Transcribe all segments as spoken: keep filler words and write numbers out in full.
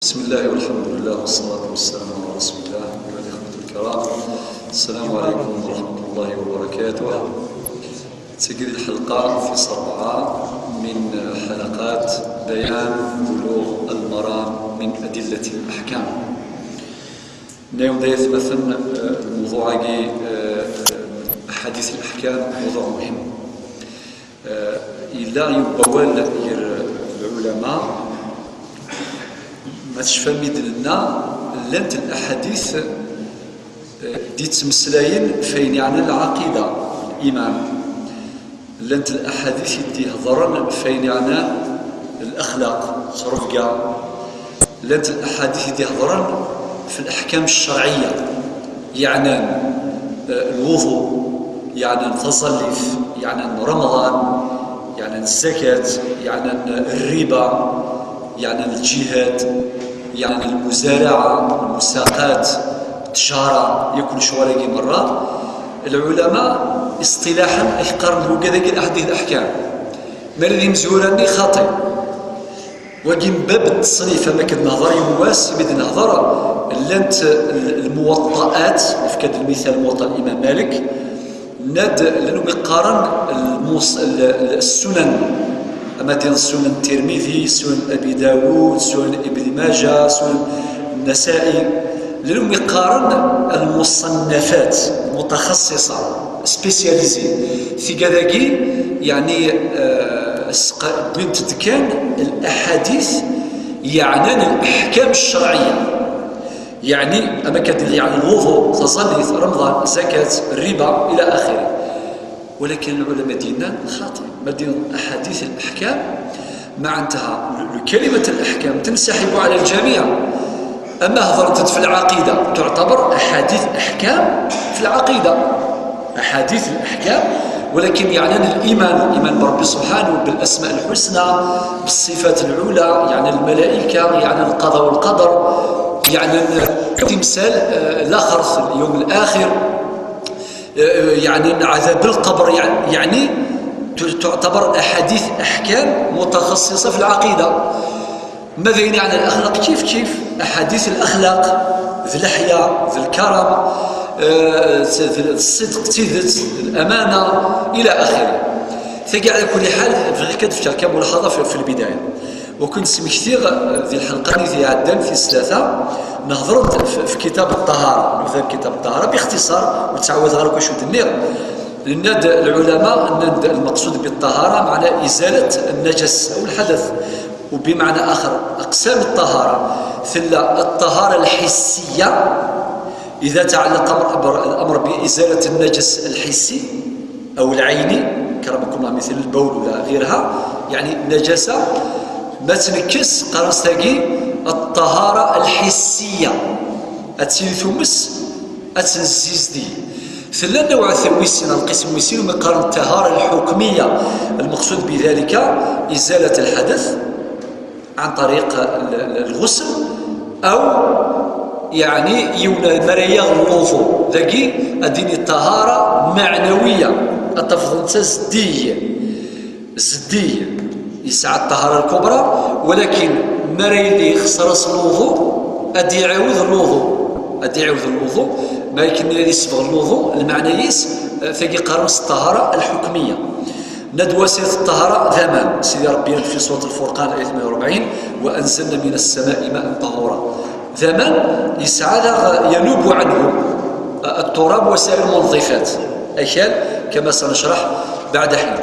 بسم الله والحمد لله والصلاة والسلام على رسول الله. أيها الإخوة الكرام، السلام عليكم ورحمة الله وبركاته. تجري الحلقة في أربعة من حلقات بيان بلوغ المرام من أدلة الأحكام. اليوم دايت مثلا الموضوع أحاديث الأحكام موضوع مهم. Yella yewwa wawal gar lɛulama, ma tecfam mi d-nenna, llant laḥadit d-yettmeslayen f ayen yeɛnan lɛaqida, liman. Llant laḥadit i d-ihedṛen f ayen yeɛnan laxlaq, ttrebga. Llant laḥadit i d-ihedṛen f laḥkam ccerɛiyya, yeɛnan lwuḍu, yeɛnan taẓallit, yeɛnan remḍan, yeɛnan zzakat, yeɛnan rriba, yeɛnan lǧihad, yeɛnan lmuzaraɛa, lmusaqat, ttjara, yakk lecɣal-agi merra. Lɛulama iṣṭilaḥen ad k-qqaren wigad-agi laḥadit laḥkam. Ma d imezwura-nni xaṭi. Wagi n bab n ttṣnif, am akken nehḍer yiwen wass, imi d-nehḍer, llant lmuwaṭṭaat, nefka-d lmital muwaṭṭa n Imam Malik, nna-d llan wumi qqaren lmus-, l-, l-, ssunan, ama d ssunan Tirmidi, ssunan Abi Dawud, ssunan Ibn Maja, ssunan Nasa'i, llan wumi qqaren lmuṣannafat mutaxaṣṣiṣa, spécialisé. Tigad-agi, yeɛni, eh, sqa-, wwint-d kan laḥadit yeɛnan laḥkam ccerɛiyya. Yeɛni, ama kan yeɛni lwuḍu, taẓallit, remḍan, zakat, rriba, ila axiri. Walakin lɛulama d-yennan xaṭi. Ma d-yennan aḥadit laḥkam, معناتها الكلمة الأحكام تنسحب على الجميع. أما هضرت في العقيدة تعتبر أحاديث أحكام في العقيدة، أحاديث الأحكام، ولكن يعلن الإيمان، الإيمان بربي سبحانه، بالأسماء الحسنى، بالصفات العلى، يعني الملائكة، يعني القضاء والقدر، يعني تمثال، آه، الآخر، اليوم الآخر، آه، يعني عذاب القبر، يعني، يعني تعتبر أحاديث أحكام متخصصة في العقيدة. ماذا يعني عن الأخلاق؟ كيف كيف أحاديث الأخلاق، ذي اللحية، ذي الكرم، آه، ذي الصدق، تيدت، الأمانة، إلى آخره. تجي على كل حال، في كتفتح كم ملاحظة في، في البداية. وكنت سمكتيغ ذي الحلقة اللي في عدن في الثلاثة، نهضرت في، في كتاب الطهارة، مثال كتاب الطهارة باختصار، وتعود غير كل شو دنيغ. لأن العلماء أن المقصود بالطهارة معنى إزالة النجس أو الحدث. وبمعنى آخر، أقسام الطهارة، ثلا الطهارة الحسية، إذا تعلق الأمر، الأمر بإزالة النجس الحسي أو العيني، كرمكم الله، مثل البول ولا غيرها، يعني النجاسة ما تنكس قرصتاقي الطهارة الحسية، أتسير ثمس، أتنزيزدي. ثلا نوع ثويسين، القسم ويسين، ما قال الطهارة الحكمية، المقصود بذلك إزالة الحدث عن طريق ال-، ال-، الغسل، أو يعني يونا مريا الوضوء، ذاكي أديني الطهارة معنوية، أتفضل تزدي، زدي يسعى الطهارة الكبرى، ولكن ما رايلي يخسر الوضوء، أدي يعاود الوضوء، أدي يعاود الوضوء، ما يكمل يسبغ الوضوء، المعنى يس، آه، ثاقي قرص الطهارة الحكمية. ندوة سيرة الطهارة ثمان. سيدي ربي في سورة الفرقان آية ثمانية وأربعين: "وأنزلنا من السماء ماء طهورا". ثمان يسعى ذا ينوب عنه التراب وسائر المنظفات. أكل كما سنشرح بعد حين.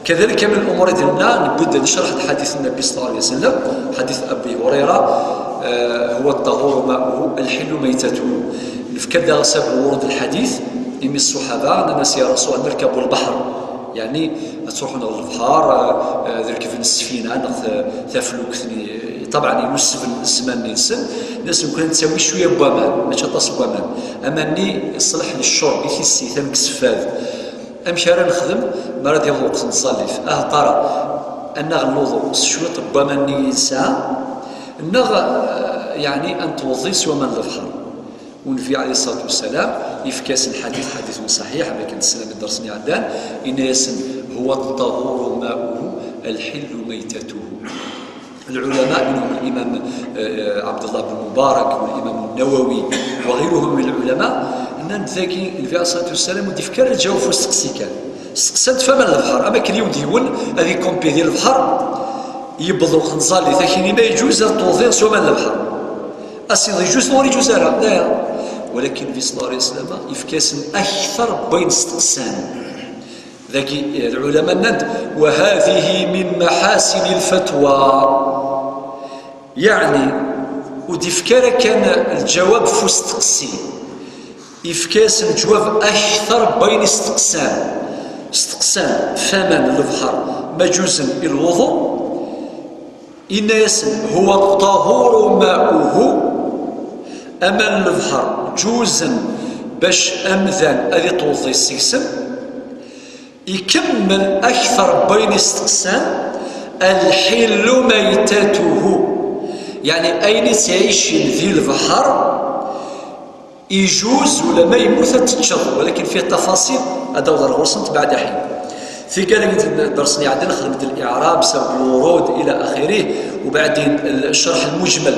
كذلك من الأمور ديالنا نبدا نشرح حديث النبي صلى الله عليه وسلم، حديث أبي هريرة، آه، "هو الطهور ماؤه الحل ميتته". نفكر سبب ورود الحديث، إمي الصحابة، أنا ناس يا رسول الله نركب البحر. يعني تروحون البحر، آه، آه، ذلك في السفينة، ناخذ تفلوك ثني، طبعًا ينسب الزمان نسن، الناس يمكن تساوي شوية بوامان، ماشي طاس بوامان. أما ني يصلح للشرب، يثيسي، ثانك سفاد. أمشي أنا نخدم، ما راه ديال الوقت نصلي. آه، ترى، أنا غنوضو شوية بوامان ني ينسى، نغ-، يعني أن توضي سوى من البحر. والنبي عليه الصلاة والسلام يفكاس الحديث، حديث صحيح، ما كان السلام الدرس ني عدان، إن يسن: "هو الطهور ماؤه الحل ميتته". العلماء منهم الإمام، آه، عبد الله بن مبارك والإمام النووي وغيرهم من العلماء، nnan-d dagi Nnbi عليه الصلاة والسلام ur d-yefki ara lǧawab f usteqsi kan. Steqsan-t f aman n lebḥer, am akken yiwen d yiwen ad ikompidi lebḥer, yewweḍ uqenẓali takini ma yeǧuz ad tewḍiḍ s waman n lebḥer. Asiḍ yeǧuz neɣ ur yeǧuz ara? La. Walakin Nnbi صلى الله عليه وسلم yefka-asen akter n wayen steqsan. Dagi, eh, lɛulama nnan-d: وهذه من محاسن الفتوى. Yeɛni, ur d-ifka ara kan lǧawab f usteqsi, ifka-as lǧawab akter n wayen isteqsan. Steqsan f aman n lebḥer ma ǧuzen i lwuḍu, inna-yasen: هو الطهور ماؤه, aman n lebḥer ǧuzen bac amdan ad itweḍḍi seg-sen. Ikemmel akter n wayen isteqsan: الحل ميتته, yeɛni ayen ittɛicin di lebḥer, ijuz ula ma yemmut ad teččeḍ, walakin فيه تفاصيل ad d-awḍeɣ ɣur-sent بعد حين. Tikkal, deg dders-nni iɛeddan xedmen-d الإعراب, سبب الورود إلى آخره, وبعدين الشرح المجمل،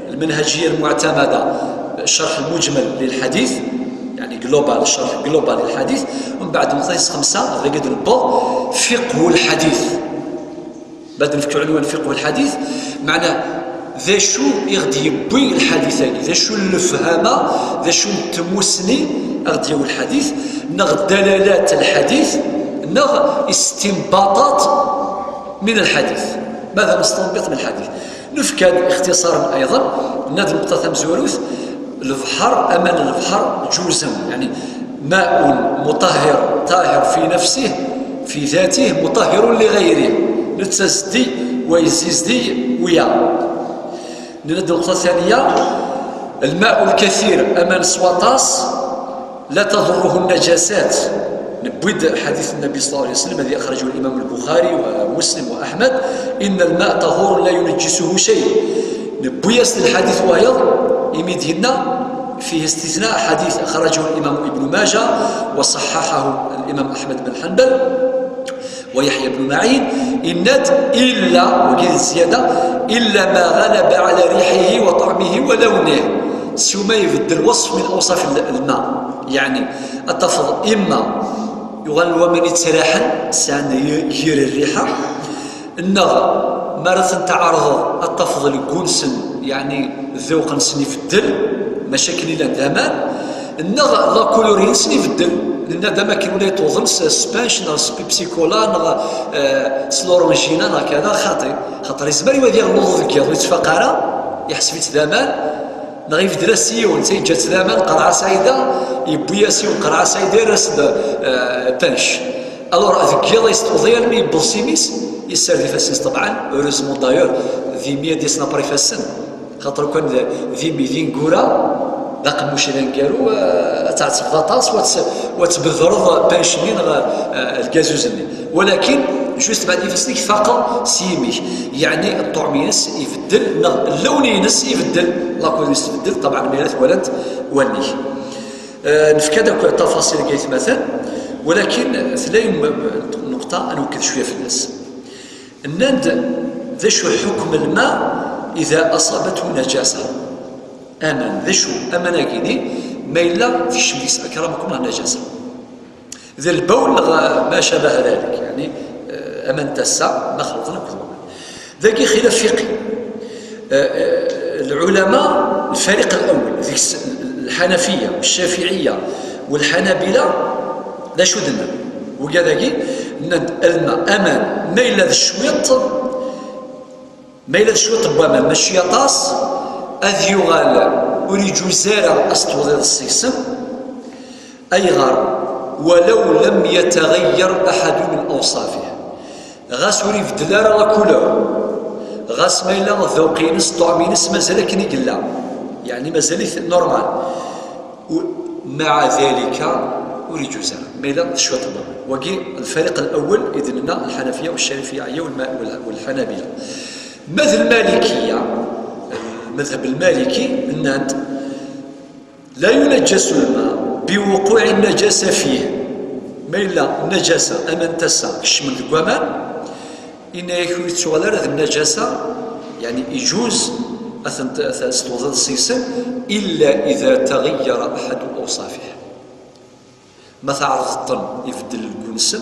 المنهجية المعتمدة، الشرح المجمل للحديث, يعني global, الشرح global للحديث. ومن بعد نقطة خمسة, dagi d-newweḍ فقه الحديث. Bad nefk عنوان فقه الحديث, meɛna d acu i ɣ-d-yewwi lḥadit-agi, d acu n lefhama, d acu n tmusni i ɣ-d-yewwi lḥadit, neɣ dalalat lḥadit, neɣ istinbaṭat من الحديث. ماذا نستنبط من الحديث؟ Nefka-d ixtiṣaren ayḍen, nna-d nneqṭa tamezwarut: lebḥer, aman n lebḥer ǧuzen, yeɛni ماء مطهر طاهر في نفسه في ذاته مطهر لغيره, netta zeddi, wa yezzi zeddi wiyaḍ. Nenna-d nneqṭa ثانية: الماء الكثير, aman s waṭas, لا تضره النجاسات. Newwi-d ḥadit n Nnbi صلى الله عليه وسلم الذي أخرجه الإمام البخاري ومسلم وأحمد: إن الماء طهور لا ينجسه شيء. Newwi-as-d lḥadit wayeḍ, imi d-yenna: فيه استثناء, حديث أخرجه الإمام ابن ماجه وصححه الإمام أحمد بن حنبل ويحيى بن معين, inna-d: إلا, wagi d zzyada, إلا ما غلب على ريحه وطعمه ولونه. S uma ibeddel وصف من أوصاف الماء, yeɛni ad tafeḍ imma yuɣal waman yettraḥen, sɛan yir rriḥa, neɣ mi ara ten-tɛerḍeḍ ad tafeḍ lgu-nsen, yeɛni ddewq-nsen ibeddel, maca akken llan d aman, neɣ la couleur-nsen ibeddel. Nenna-d am akken ula yettuḍen s spanch neɣ s Pepsi Cola neɣ, eh, s l'orangina neɣ kada, xaṭi. Xaṭer yezmer iwad yaɣ luḍu deg yiḍ ur yettfaq ara, yeḥseb-itt d aman, neɣ ibeddel-as yiwen, ta yeǧǧa-tt d aman, qerɛa saɛida, yewwi-as yiwen qerɛa saɛida, yerra-as-d, eh, punch. Alors, deg yiḍ yesṭuḍi almi yewweḍ s imi-s, yessared ifassen-is, ṭebɛen, heureusement d'ailleurs, d imi ad d-yasen après ifassen. Xaṭer kan d, d imi d ineggura, d aqemmuc d aneggaru, eh, ad tɛettbeḍ aṭas, wa tt-, wa tbedreḍ punch-nni neɣ, eh, lgazuz-nni. Walakin, juste بعد ifassen-ik tfaqeḍ s yimi-k. Yeɛni, ṭṭuɛm-ines ibeddel, neɣ llewn-ines ibeddel, la couleur-ines tbeddel, ṭebɛen, mi ara twalant wallen-ik. Eh, nefka-d akk tafaṣil deg aytmaten, walakin tella yiwet n nneqṭa ad nwekked cwiya fell-as. Nnan-d, d acu ḥukm lma ida aṣabathu najasa? Aman, d acu aman-agi-ni ma yella tekcem deg-s akramakum neɣ najasa? D lbawl neɣ ma cabaha dalik, yeɛni, eh, aman n tasa, ma xelḍen akked waman. Dagi xilaf fiqhi. Eh, eh, lɛulama, lfariq al-awwal, deg-s lḥanafiya, lcafiɛiya, walḥanabila, d acu d-nnan? Wigad-agi, nnan-d alma, aman, ma yella d cwiṭ, ma yella d cwiṭ n waman, mačči aṭas, ad yuɣal ur iǧuz ara ad s-tewḍiḍ seg-sen. Ayɣer? ولو لم يتغير أحد من أوصافه. Ɣas ur ibeddel ara la couleur, ɣas ma yella ddewq-ines, ṭṭuɛm-ines mazal akken i yella, yeɛni mazal-it normal. U-, مع ذلك ur iǧuz ara, ma yella d cwiṭ n waman. Wagi lfariq al-awwal i d-nenna, lḥanafiya, lcafiɛiya, walma-, wal-, walḥanabila. Ma d lmalikiya, lmadhab lmaliki, nnan-d, لا ينجس الماء بوقوع النجاسة فيه. Ma yella najasa, aman n tasa kecmen deg waman, inna-yak ur yettuɣal ara d najasa يعني يجوز أثن تستوضد السيسن إلا إذا تغير أحد أوصافه. ما تعرضتن يبدل الجنسم،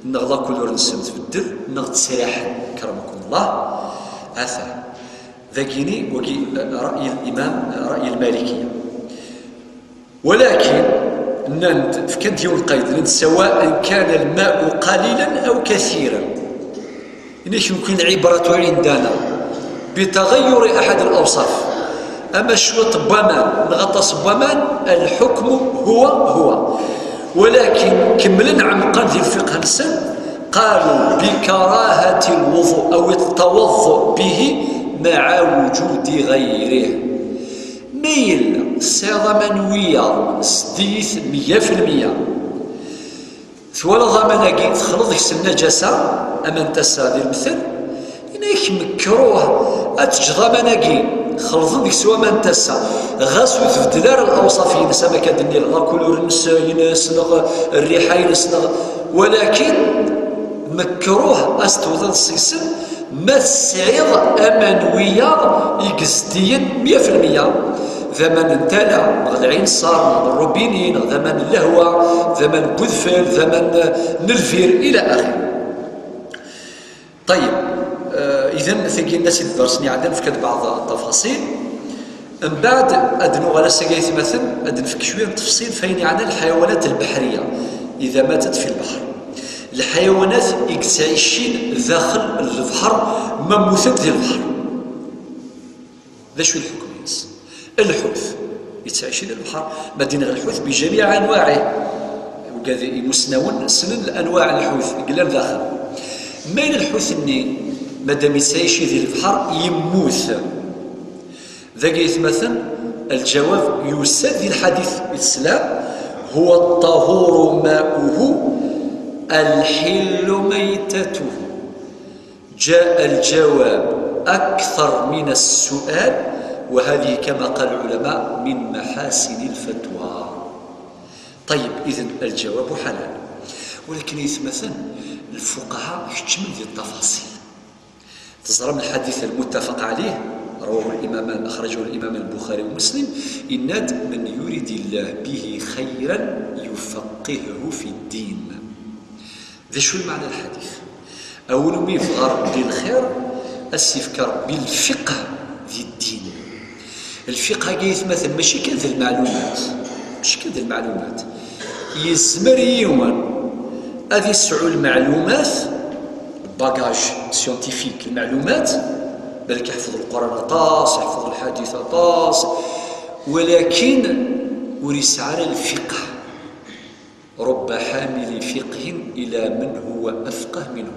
نغ لا كولور نسم تبدل، نغ تسريحن، كرمكم الله. هذا ذاكيني وقي رأي الإمام، رأي المالكية. ولكن نند فكان ديون القيد، نند سواء كان الماء قليلا أو كثيرا. إنك يمكن العبرة عندنا بتغير أحد الأوصاف. أما شوية بوامان، نغطس بوامان، الحكم هو هو. ولكن كملن عمقا في الفقه نسن، قالوا بكراهة الوضوء أو التوضؤ به مع وجود غيره. ميل سيضا منوية سديث مية في المية. ثوالى ضماناكي تخلط ديك النجاسة، أما أنت السادة المثل، إنك مكروه أتجي ضماناكي خلط ديك سوا ما أنت السا. غاس وتبدل الأوصاف ينسى ما كان دنيا، لا كولور نس-، ينس نغ، الريحة ينس نغ. ولكن مكروه أستوضد السيسن ما تسعيض أمان وياض يقزدين مية في المية. ذا ما ننتالى، نغ العين صار، نغ الروبيني، نغ ذا ما اللهوة، ذا ما بوذفل، ذا ما نلفير، إلى آخره. طيب، آه، إذن ثقي الناس الدرس نعدل في كتب بعض التفاصيل. من بعد أدنو على سقايت مثلا، أدن في شوية تفصيل فين يعني الحيوانات البحرية إذا ماتت في البحر. الحيوانات يتعيشين داخل البحر، ما موتت في البحر. ذا شو الحكم يس؟ الحوت يتعيش في البحر، مدينة الحوت بجميع أنواعه. وكذا يمسنون سنن الأنواع الحوت قلنا داخل. مين الحوت الني مادام يتعيش في البحر يموت؟ ذاك يتمثل الجواب يسد الحديث الإسلام: هو الطهور ماؤه الحل ميتته. جاء الجواب أكثر من السؤال، وهذه كما قال العلماء من محاسن الفتوى. طيب، إذن الجواب حلال، ولكن يتمثل الفقهاء يكتشمل ديال التفاصيل. تزرم الحديث المتفق عليه، رواه الإمامان، أخرجه الإمام البخاري ومسلم، إناد: من يرد الله به خيرا يفقهه في الدين. ذا شو المعنى الحديث؟ أول ما يفغى ربي الخير، أسيفك ربي الفقه في الدين. الفقه كي يتمثل ماشي كان ذي المعلومات، ماشي كان ذي المعلومات. يزمر يوم هذه السعو المعلومات، باجاج سيونتيفيك، المعلومات، بالك يحفظ القرآن طاس، يحفظ الحديث طاس، ولكن وريس على الفقه. رب حامل فقه إلى من هو أفقه منه.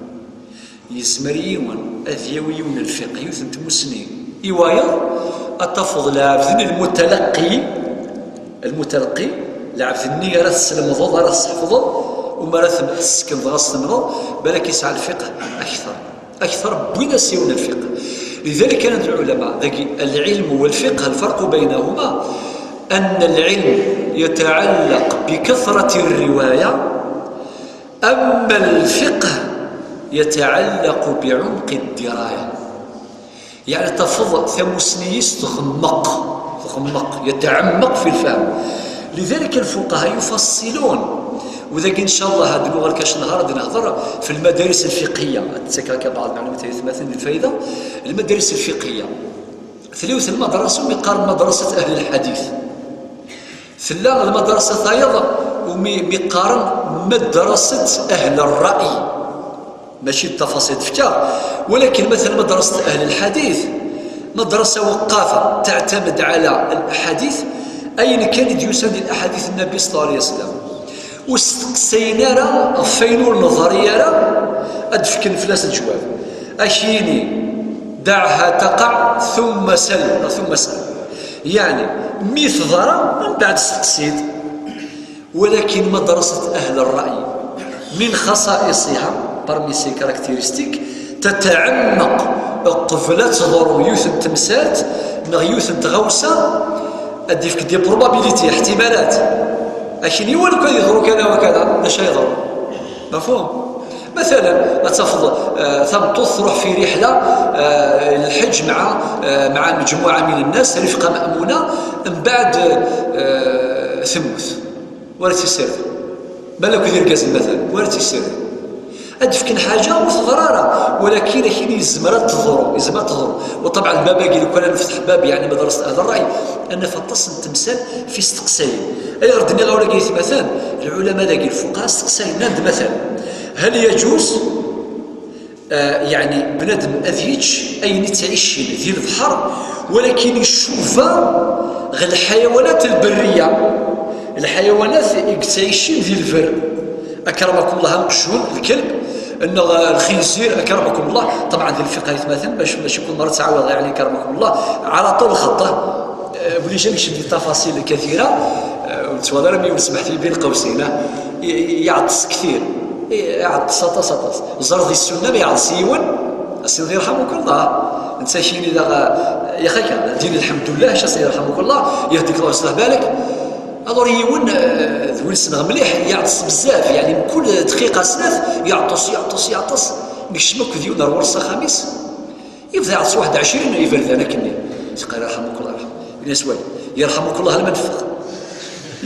يزمر يون أذيوي يون الفقه يوث تمسني إيوايا أتفض العبد المتلقي، المتلقي، العبد النية راه تسلم ضد، راه تحفظ، وما راه تسكن ضغط تمرض، بالك يسعى الفقه أكثر. أكثر بوين سيون الفقه. لذلك كانت العلماء ذاك العلم والفقه الفرق بينهما أن العلم يتعلق بكثرة الرواية، أما الفقه يتعلق بعمق الدراية. يعني تفض ثموسنيس تغمق، تغمق، يتعمق في الفهم. لذلك الفقهاء يفصلون. وذاك إن شاء الله هاد نوغل كاش نهار غادي نهضر في المدارس الفقهية. تسكر بعض المعلومات هي ثماثين الفائدة. المدارس الفقهية. ثليوث المدرسة ومقارن مدرسة أهل الحديث. ثلا المدرسة تايض ومي-، مقارن مدرسة أهل الرأي. ماشي التفاصيل تفكار، ولكن مثلا مدرسة أهل الحديث مدرسة وقافة تعتمد على الأحاديث، أين كان يسند الأحاديث النبي صلى الله عليه وسلم. وستقسينا راه فين النظرية راه أدفكن فلاس الجواب. أشيني: دعها تقع ثم سل، ثم سل. يعني، مي تضرى من بعد ستقسيد. ولكن مدرسة أهل الرأي من خصائصها، parmi ses caractéristiques، تتعمق قبل تضر يوث التمسات، نغ يوث التغوسة، أديفك des probabilités، احتمالات. لكن يوالك يضرو كذا وكذا، لا شيء يضر. مفهوم؟ Matala, ad tafeḍ, eh, tameṭṭut tṛuḥ fi riḥla, eh, lḥeǧ mɛa, eh, mɛa meǧmuɛa min nnas, rifqa ma'muna, mbeɛd, eh, temmut. Ur ara tt-issirden. Mala akked irgazen, matala, ur ara tt-issirden. Ad d-fken ḥaǧa ur teḍri ara, walakin akin yezmer ad teḍru, yezmer ad teḍru. Wa ṭabɛa bab-agi, lukan ad nefteḥ bab, yeɛni madrasat ahli ṛṛay, ad naf aṭas n temsal fi isteqsayen. Ayɣer d-nniɣ awal-agi i tmatan? Lɛulama dagi, lfuqaha, steqsayen, nnan-d, matala, هل يجوز, eh, yeɛni bnadem ad yečč ayen yettɛicin di lebḥer, walakin icuba ɣer lḥayawanat lberriya, lḥayawanat i yettɛicin di lberr, akramakum Allah, aqjun, lkelb, neɣ lxinzir, akramakum Allah. Ṭabɛa di lfiqh aytmaten, mačči, mačči kul merra tettɛawadeḍ, yeɛni, akramakum Allah, ɛala ṭul xeṭṭ. Eh, wlij ad nekcem di tafasil kathira, eh, ur nettwali ara mi ur nesmeḥti bin qawsin, eh, i-, i-, iɛeṭṭes ktir, i-, iɛeṭṭes aṭas, aṭas. Ẓer di ssunna ma iɛeṭṭes yiwen, as-tiniḍ يرحمك الله. Netta kini daɣ, eh, yaxak, din الحمد لله, acu as-tiniḍ يرحمك الله, يهديك الله ويصلح بالك. Alors yiwen, eh, d win ssneɣ mliḥ, iɛeṭṭes bezzaf, yeɛni mkul dqiqa snat, iɛeṭṭes, iɛeṭṭes, iɛeṭṭes. Nekcem akked yiwen ar ɣur-s axxam-is. Yebda iɛeṭṭes waḥed ɛecrin iberdan akkenni. Yeqqar يرحمك الله, يرحم-, ini-as: "Way, يرحمك الله, alma neffeɣ."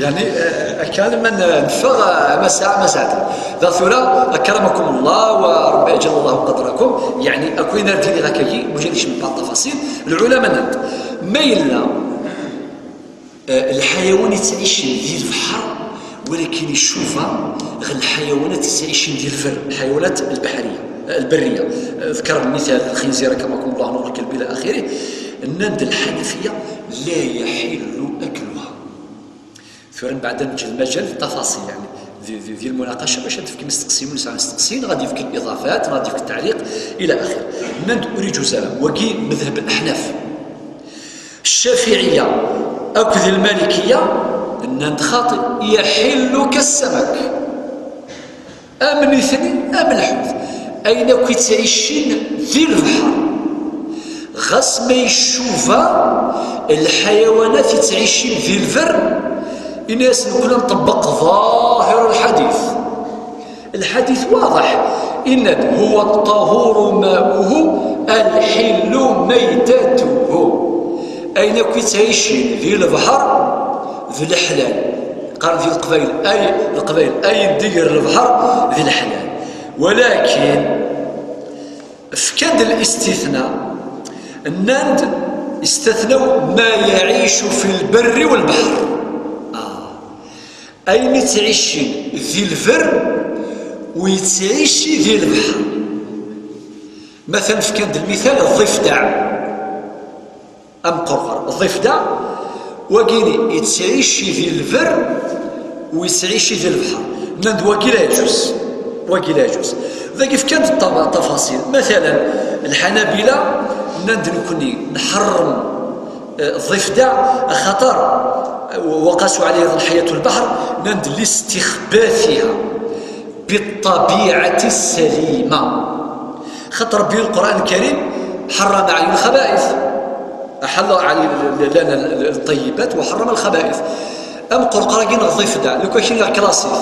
Yeɛni, eh, akka alma n-, neffeɣ, eh, ama saɛa, ama saɛtin. Da tura, أكرمكم الله وربي أجل الله قدركم. Yeɛni, akk ayen ara d-iniɣ akkagi, ur ǧǧan kecmen بعض التفاصيل. Lɛulama nnan-d, ma yella Eh, lḥayawan yettɛicin di lebḥer, walakin icuba ɣer lḥayawanat yettɛicin di lberr, lḥayawanat lbeḥriya, eh, lberriya. Eh, ذكر المثال الخنزير كما قلت الله, نوع الكلب إلى آخره. Nnan-d lḥanafiya: "لا يحل أكلها". Tura mbeɛd ad neǧǧ lmajal d tafaṣil, yeɛni, di, di, di lmunaqaca, bac ad d-tefkem isteqsiyen, win yesɛan isteqsiyen, ɣad yefk iḍafat, ɣad yefk taɛliq, ila axir. Nnan-d ur iǧuz ara. Wagi madhab Leḥnaf. Ccafiɛiyya akked Lmalikiyya nnan-d xaṭi, يحل كالسمك. Am nitni, am lḥut. Ayen akk yettɛicin di lebḥer. Ɣas ma icuba lḥayawanat yettɛicin di lberr, ini-as nekni nṭebbeq ḍahir lḥadit. Lḥadit waḍeḥ, inna-d: "هو الطهور ماؤه الحل ميتته." Ayen akk yettɛicin di lebḥer d leḥlal. Qqaren di Leqbayel, ay, Leqbayel, ayen d-iger lebḥer d leḥlal. Walakin, fkan-d listitna, nnan-d, istatnaw: "ما يعيش في البر والبحر." Ah. Ayen yettɛicin di lberr u yettɛici di lebḥer. Matan fkan-d lmital, ḍifdaɛ. Amqerqer, ḍifdaɛ, wagini yettɛici di lberr u yettɛici di lebḥer. Nnan-d wagi la yeǧuz. Wagi la yeǧuz. Dagi fkan-d ṭa-, tafaṣil. Matalan, lḥanabila nnan-d nekni nḥerrem, eh, ḍifdaɛ, axaṭer, eh, وقاسوا عليه أيضا حياة البحر, nnan-d: "لاستخباثها بالطبيعة السليمة." Xaṭer Rebbi Leqran Lkarim حرم عليه الخبائث. أحل عليه لنا الطيبات وحرم الخبائث. Amqerqer-agi neɣ ḍifdaɛ, lukan kini neɣ klaṣit.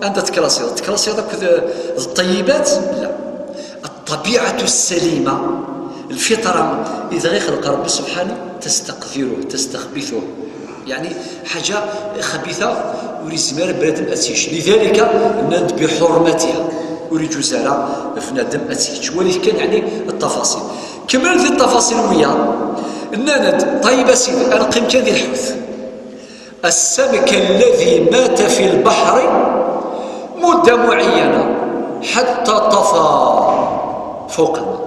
Anda tklaṣiḍ? Tklaṣiḍ akked, eh, ṭṭeyyibat? La. الطبيعة السليمة, lfitra, i dɣa ixleq Rebbi subḥanu, تستقذره, تستخبثه. Yeɛni, ḥaǧa xbita ur yezmir ara bnadem ad tt-yečč. لذلك, nnan-d: "بحرمتها." Ur iǧuz ara bnadem ad tt-yečč. Walit kan, yeɛni, ttafaṣil. Kemmlen di ttafaṣil wiyaḍ. Nnan-d: "Ṭayeb a sidi, ad neqqim kan di lḥut." السمك الذي مات في البحر مدة معينة حتى طفى فوق الماء.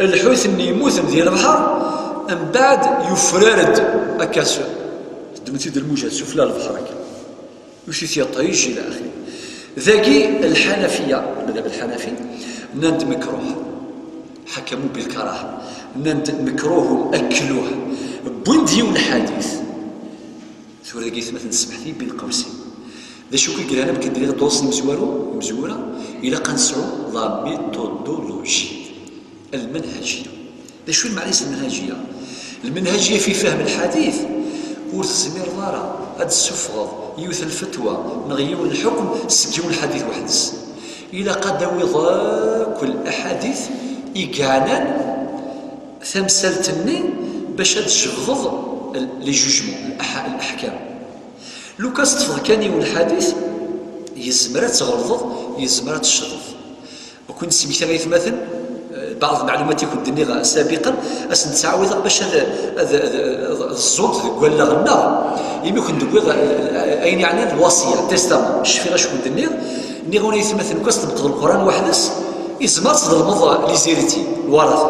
Lḥut-nni yemmuten di lebḥer, mbeɛd yufrar-d akka s-, teddem-it-id lmuja, tsufla lebḥer akka. Yewwet-it yiṭij, ila axiri. Dagi, lḥanafiya, lmadhab lḥanafi, nnan-d mekruh. حكموا بالكراهة. Nnan-d mekruh أكله. Wwin-d yiwen lḥadit. Tura dagi tmat n tesmeḥti bin qawsin. D acu i yelhan amek d-nniɣ ḍus imezwaru, imezwura, ilaq ad nesɛu la méthodologie, lmenhajiya. D acu i lmeɛna-s lmenhajiya? Lmenhajiya fi fahm lḥadit, ur tezmireḍ ara ad d-tessufɣeḍ yiwet lfetwa neɣ yiwen lḥukm seg yiwen lḥadit weḥd-s. Ilaq ad d-tawiḍ akk laḥadit i yeɛnan tamsalt-nni bac ad d-tjebdeḍ les jugements, leḥkam. Lukan teṭṭfeḍ kan yiwen lḥadit, yezmer ad tɣelḍeḍ, yezmer ad teccḍeḍ. Ad ken-id-smektiɣ aytmaten, eh, baɛḍ lmeɛlumat i ken-d-nniɣ sabiqan, ad sen-ttɛawideɣ bac ad, ad, ad, ad ẓẓunt deg wallaɣ-nneɣ. Imi ken-d-wwiɣ, eh, ayen yeɛnan lwaṣiyya, testament, cfiɣ acu ken-d-nniɣ, nniɣ-awen aytmaten, lukan teṭṭfeḍ Leqran weḥd-s, yezmer ad tḍelmeḍ les héritiers, lwaṛata.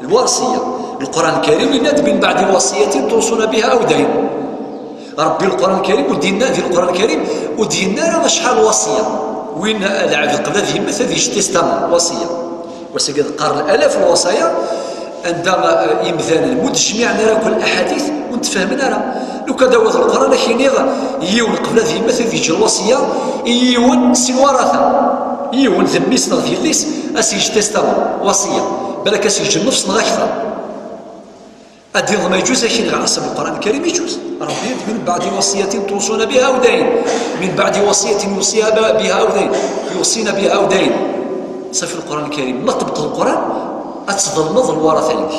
Lwaṣiyya. Leqran Lkarim yenna-d: من بعد وصية توصون بها أو دين. Ṛebbi Leqran Lkarim ur d-yenna, di Leqran Lkarim ur d-yenna ara acḥal waṣiyya. Win lɛebd qbel ad yemmet ad yeǧǧ testament, waṣiyya. Wass-agi d qqaren alaf n lwaṣaya, anda, eh, imdanen ur d-jmiɛen ara akk laḥadit, ur ten-fehmen ara. Lukan ad d-tawiḍ Leqran, ad k-iniɣ yiwen qbel ad yemmet ad yeǧǧ lwaṣiyya i yiwen si lwaṛata. Yiwen d mmi-s neɣ d yelli-s, ad s-yeǧǧ testament, waṣiyya. Balak ad s-yeǧǧ nnefs neɣ akteṛ. Ad d-tiniḍ ma yeǧǧuz, ad k-iniɣ ḥaseb Leqran Lkarim yeǧǧuz. Ṛebbi yenna-d: من بعد وصية توصون بها أو دين. من بعد وصية يوصيها بها أو دين. يوصين بها أو دين. Ṣafi, Leqran Lkarim, ma tebṭleḍ Leqran, ad tḍelmeḍ lwaṛata-inek.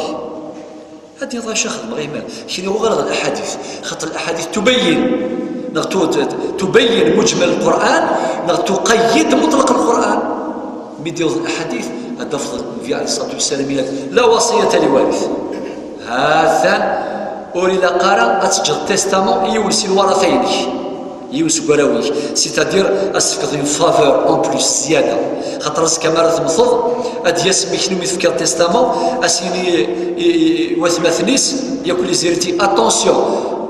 Ad d-tiniḍ: acu xedmeɣ iman? Kini uɣaleɣ laḥadit. Xaṭer laḥadit tubayyin, neɣ tu-, tu-, tubayyin muǧmal Leqran, neɣ tuqayyid muṭleq Leqran. Mi d-iwweḍ laḥadit, ad d-tafeḍ Nnbi ɛalayhi ṣṣalatu wassalam yenna-d: لا وصية لوارث. Ha-t-an, ur ilaq ara ad teǧǧeḍ testament i yiwen si lwaṛata-inek, yiwen seg warraw-ik, c'est-à-dire ad s-tefkeḍ une faveur en plus, zzyada. Xaṭer azekka mi ara temmteḍ, ad d-yas mmi-k-nni mi tefkiḍ testament, ad s-yini i, i, i watmaten-is, yakk les héritiers: attention,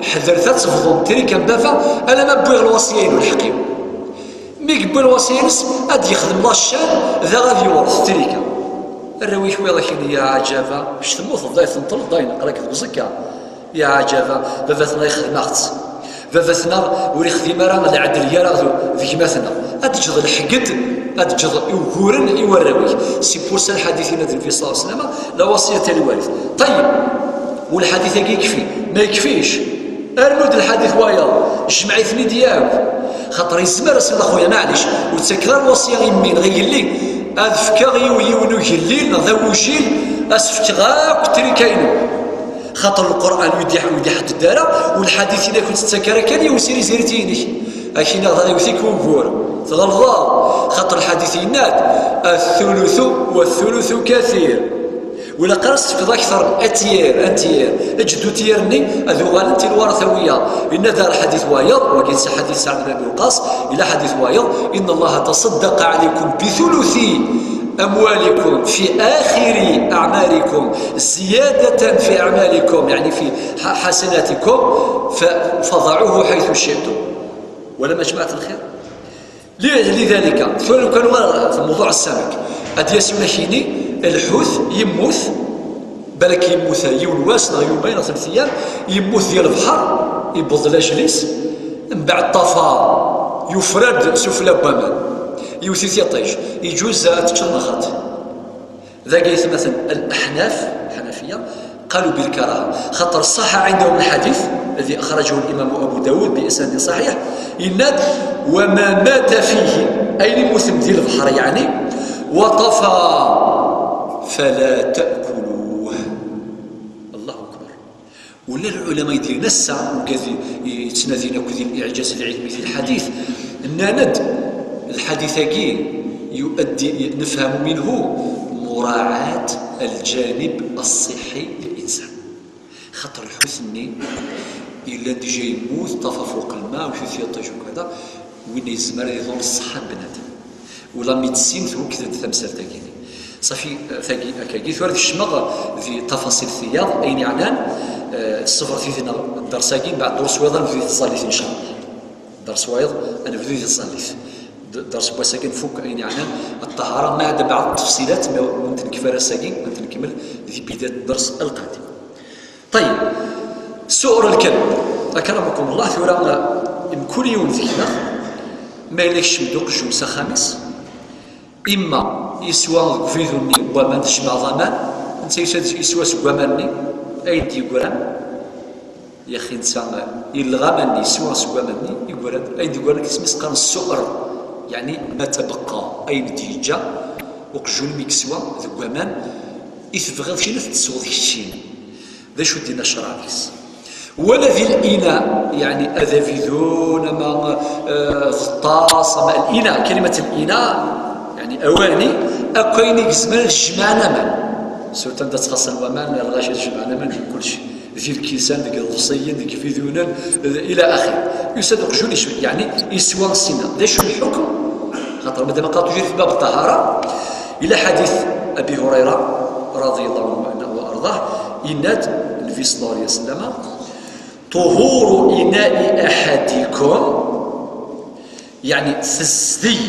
ḥadret ad tebḍum ttrika n baba alamma wwiɣ lwaṣiyya-inu, lḥeqq-iw. Mi yewwi lwaṣiyya-ines, ad d-yexdem la chaîne, daɣ ad yewṛet ttrika. Arraw-ik wiyaḍ ad k-inin: ya ɛǧaba, kečč temmuteḍ, dayen tenṭleḍ, dayen aql-ak deg uẓekka. Ya ɛǧaba, baba-tneɣ ixdem-aɣ-tt. Baba-tneɣ ur ixdim ara lɛedl gar-aɣ d, d gma-tneɣ. Ad teǧǧeḍ lḥegd, ad teǧǧeḍ uguren i warraw-ik. C'est pour ça lḥadit yenna-d Nnbi ṣalla Llahu ɛalayhi wa sallam: لا وصية لوارث. Ṭeyyeb, u lḥadit-agi yekfi? Ma yekfic, rnu-d lḥadit wayeḍ, jmeɛ-iten-id yakk. Xaṭer yezmer ad s-iniḍ: a xuya, maɛlic, ur ttakeɣ ara lwaṣiyya i mmi neɣ i yelli, ad fkeɣ i yiwen ugellil neɣ d agujil, ad s-fkeɣ akk ttrika-inu. Xaṭer Lqur'an ur yi-d-, ur yi-d-iḥedded ara, u lḥadit-nni ur k-t-yettak ara kan i yiwen si les héritiers-inek. Ad k-iniɣ daɣ yiwet-ik ugur, tɣelḍeḍ, xaṭer lḥadit yenna-d: الثلث والثلث كثير. Ur ilaq ara ad s-tefkeḍ akteṛ n un tiers, un tiers. Eǧǧ-d un tiers-nni, ad uɣalent i lwaṛata wiyaḍ. Yenna-d daɣ lḥadit wayeḍ, wagi d ḥadit Saɛd ibn Abi Waqqas, yella ḥadit wayeḍ: إن الله تصدق عليكم بثلث أموالكم في آخر أعماركم زيادة في أعمالكم، يعني في ح-، حسناتكم، ف-، فضعوه حيث شئتم. Walam a jmaɛt lxir? Li-, lidalika, tura lukan ɣer mewḍuɛ ssamek, ad d-yas yiwen ad k-yini: lḥut yemmut, balak yemmut yiwen wass neɣ yumay neɣ telt ayyam, yemmut di lebḥer, yewweḍ lajel-is, mbeɛd ṭṭafar, yufrar-d sufella n waman, yewwet-it yiṭij, yeǧuz ad teččeḍ neɣ xaṭi? Dagi aytmaten الأحناف, الحنفية, قالوا بالكراهة. خاطر صح عندهم الحديث الذي أخرجه الإمام أبو داود بإسناد صحيح, yenna-d: وما مات فيه, ayen yemmuten di lebḥer, يعني, وطفى فلا تأكلوه. الله أكبر. Ula lɛulama i d-yenna ass-a, wigad i, i yettnadin akk di liɛǧaz lɛilmi di lḥadit, nnan-d, lḥadit-agi يؤدي, نفهم منه مراعاة الجانب الصحي للإنسان. Xaṭer lḥut-nni yellan déjà yemmut, ṭṭafa fewq lma, u yewwet-it yiṭij u kada, winna yezmer ad iḍurr ṣṣeḥḥa n bnadem. U la médecine twekked-d tamsalt-agi-nni. Ṣafi, tagi, akkagi, tura ad kecmeɣ di tafaṣil tiyaḍ, ayen yeɛnan, eh, ṣṣebret yid-neɣ ddeṛs-agi, mbeɛd ddṛus wayeḍ ad nebdu di tẓallit, incallah. Ddṛus wayeḍ ad nebdu di tẓallit. D-, ddṛus n wass-agi nfuk ayen yeɛnan ṭṭahara, mbeɛd, mbeɛd ttefṣilat, ma ur nenkef ara ass-agi, ad nenkemmel di bidayat ddṛus lqadim. Ṭeyyeb, su'ur lkelb. Akramakum Allah, tura, mkul yiwen deg-neɣ, ma yella yekcem-d uqjun s axxam-is, imma yeswa deg uvidu-nni n waman, tjemɛeḍ aman, netta yeswa, yeswa seg waman-nni, ayen d-yeggran, yaxi netta yelleɣ aman-nni, yeswa seg waman-nni, yeggran, ayen d-yeggran deg isem-is qqaren su'ur. Yeɛni ma tebqa ayen d-yeǧǧa uqjun mi yeswa deg waman i tebɣiḍ kina ad tesweḍ keččin. D acu d-yenna ccṛeɛ deg-s? Wala di lina, yeɛni ad abidun ama eh, d ṭṭas ama lina, kalimat lina, yeɛni awani, akk ayen i yezmer ad jemɛen aman. Surtout anda ttxaṣṣan waman, lɣaci ad jemɛen aman deg kullec. Di lkisan, deg iḍebsiyen, deg ibidunen, ila axir. Yusa-d uqjun yeswa, yeɛni yeswa sina. D acu lḥukm? Xaṭer madam aqaṭu yir fi bab ṭṭahara, ila ḥadit Abi Hurayra, radiyallahu anhu wa arḍah, yenna-d Nnbi sallallahu alayhi wa sallam, طهور إناء أحدكم، yeɛni tezdeg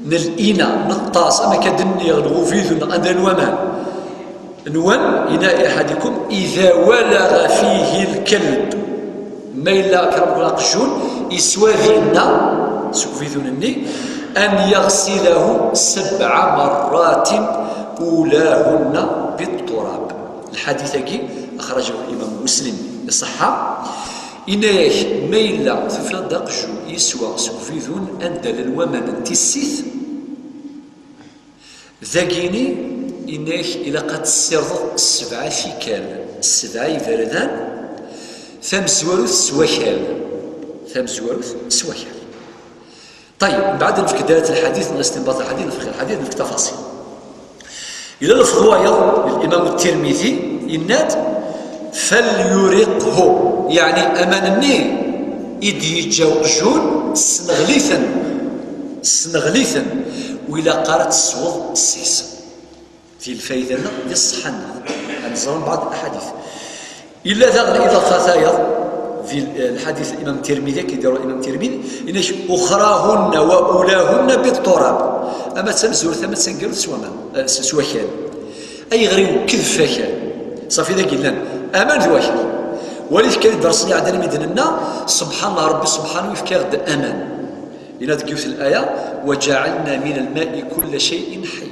n lina, n ṭṭas, ama akka d-nniɣ, n ubidu, neɣ anda n waman nwen, إناء أحدكم إذا ولغ فيه الكلب, ma yella kra n aqjun yeswa dinna seg ubidun-nni, أن يغسله سبع مرات أولاهن بالتراب. Lḥadit-agi أخرجه الإمام مسلم, iṣeḥḥa. Yenna-yak, ma yella tufiḍ-d aqjun yeswa seg ubidun anda llan waman n tissit, dagini, yenna-yak, ilaq ad tessirdeḍ sebɛa tikkal, sebɛa iberdan, tamezwarut s wakal, tamezwarut s wakal. Ṭayyeb, mbeɛd nefk ddalat lḥadit, neɣ istinbat lḥadit, nefk lḥadit, nefk tafaṣil. Ila lefḍ wayeḍ, Limam Tirmidi, yenna-d, فليرقه, yeɛni aman-nni i d-yeǧǧa uqjun, sneɣli-ten, sneɣli-ten, ur ilaq ara ad tesweḍ seg-s. Di lfayda-nneɣ, di ṣṣeḥḥa-nneɣ. Ad neẓra mbeɛd aḥadit. Illa daɣen iḍafa tayeḍ, di lḥadit Imam Tirmidi, akken i d-yerwa Imam Tirmidi, yenna-k, أخراهن وأولاهن بالتراب. Ama d tamezwarut, ama d taneggarut s waman, eh, s, s wakal. Ayɣer iwekked f wakal? Ṣafi dagi llan aman d wakal. Walit kan idersen iɛeddan mi d-nenna, سبحان الله, Ṛebbi سبحانه yefka-aɣ-d aman. Yenna deg yiwet n laya, وجعلنا من الماء كل شيء حي.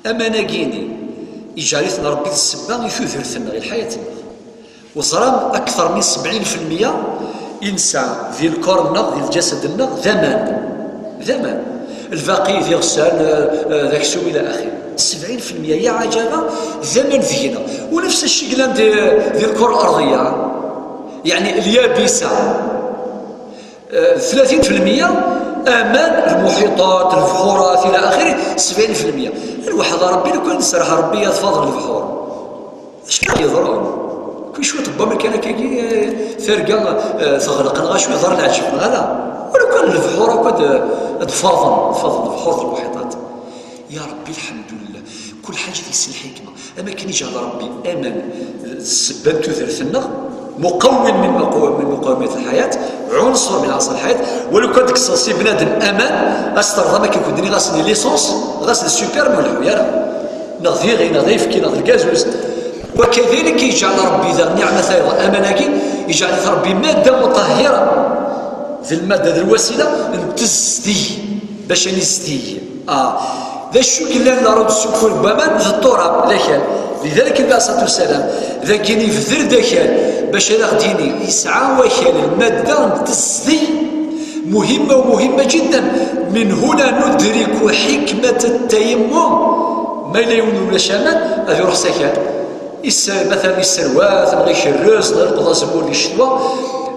Aman-agi-ni, iǧɛel-iten Ṛebbi d ssebba i tudert-nneɣ, i lḥayat-nneɣ. Weẓram akteṛ min sebɛin fi lmeyya i nesɛa di lkor-nneɣ, di lǧasad-nneɣ, d aman. D aman. Lbaqi d iɣsan, eh, eh, d aksum, ila axir. Sebɛin fi lmeyya, ya ɛajaba, d aman deg-neɣ. ونفس الشيء yellan di, di lkor الأرضية, yeɛni اليابسة. Eh, ثلاثين في المية aman, lmuḥiṭat, lebḥurat, ila axiri, sebɛin fi lmeyya. Lwaḥed a Ṛebbi, lukan nserreḥ Ṛebbi ad faḍen lebḥur. Acu ara yeḍrun? Kul cwiṭ n waman kan akkagi, eh, targa, eh, teɣleq, neɣ acu yeḍran, leɛǧeb, neɣ ala? Wala kan lebḥur akk ad, ad faḍen, faḍen lebḥur d lmuḥiṭat. Ya Ṛebbi, lḥemdulillah, kul ḥaǧa deg-s lḥikma. Am akken iǧɛel Ṛebbi aman d ssebba n tudert-nneɣ, مقوم من مقو-، من مقومات الحياة، عنصر من عناصر الحياة. Walu kan tekkseḍ si bnadem aman, ad s-terreḍ am akken kent-nniɣ ɣas d l'essence, ɣas d super, ma ur ileḥḥu ara. Neɣ d iɣi, neɣ d ayefki, neɣ d lgazuz. وكذلك iǧɛel Ṛebbi daɣ nniɛma tayeḍ, aman-agi, iǧɛel-it Ṛebbi madda muṭahhira. D lmadda, d lwasila n tezdeg, bac ad nizdeg. Ah, d acu yellan la route sukkur n waman d ṭṭurab, d akal. Lidalik, Nnbi alayhi ṣṣalatu wassalam, dagi ibder-d akal, bac ad aɣ-d-yini, yesɛa wakal lmadda n tezdeg, muhimma u muhimma jiddan. من هنا ندرك حكمة التيمم. Ma yella yiwen ulac aman, ad iruḥ s akal. Is-, matalan, isserwat, neɣ ikerrez, neɣ ileqqeḍ azemmur di ccetwa.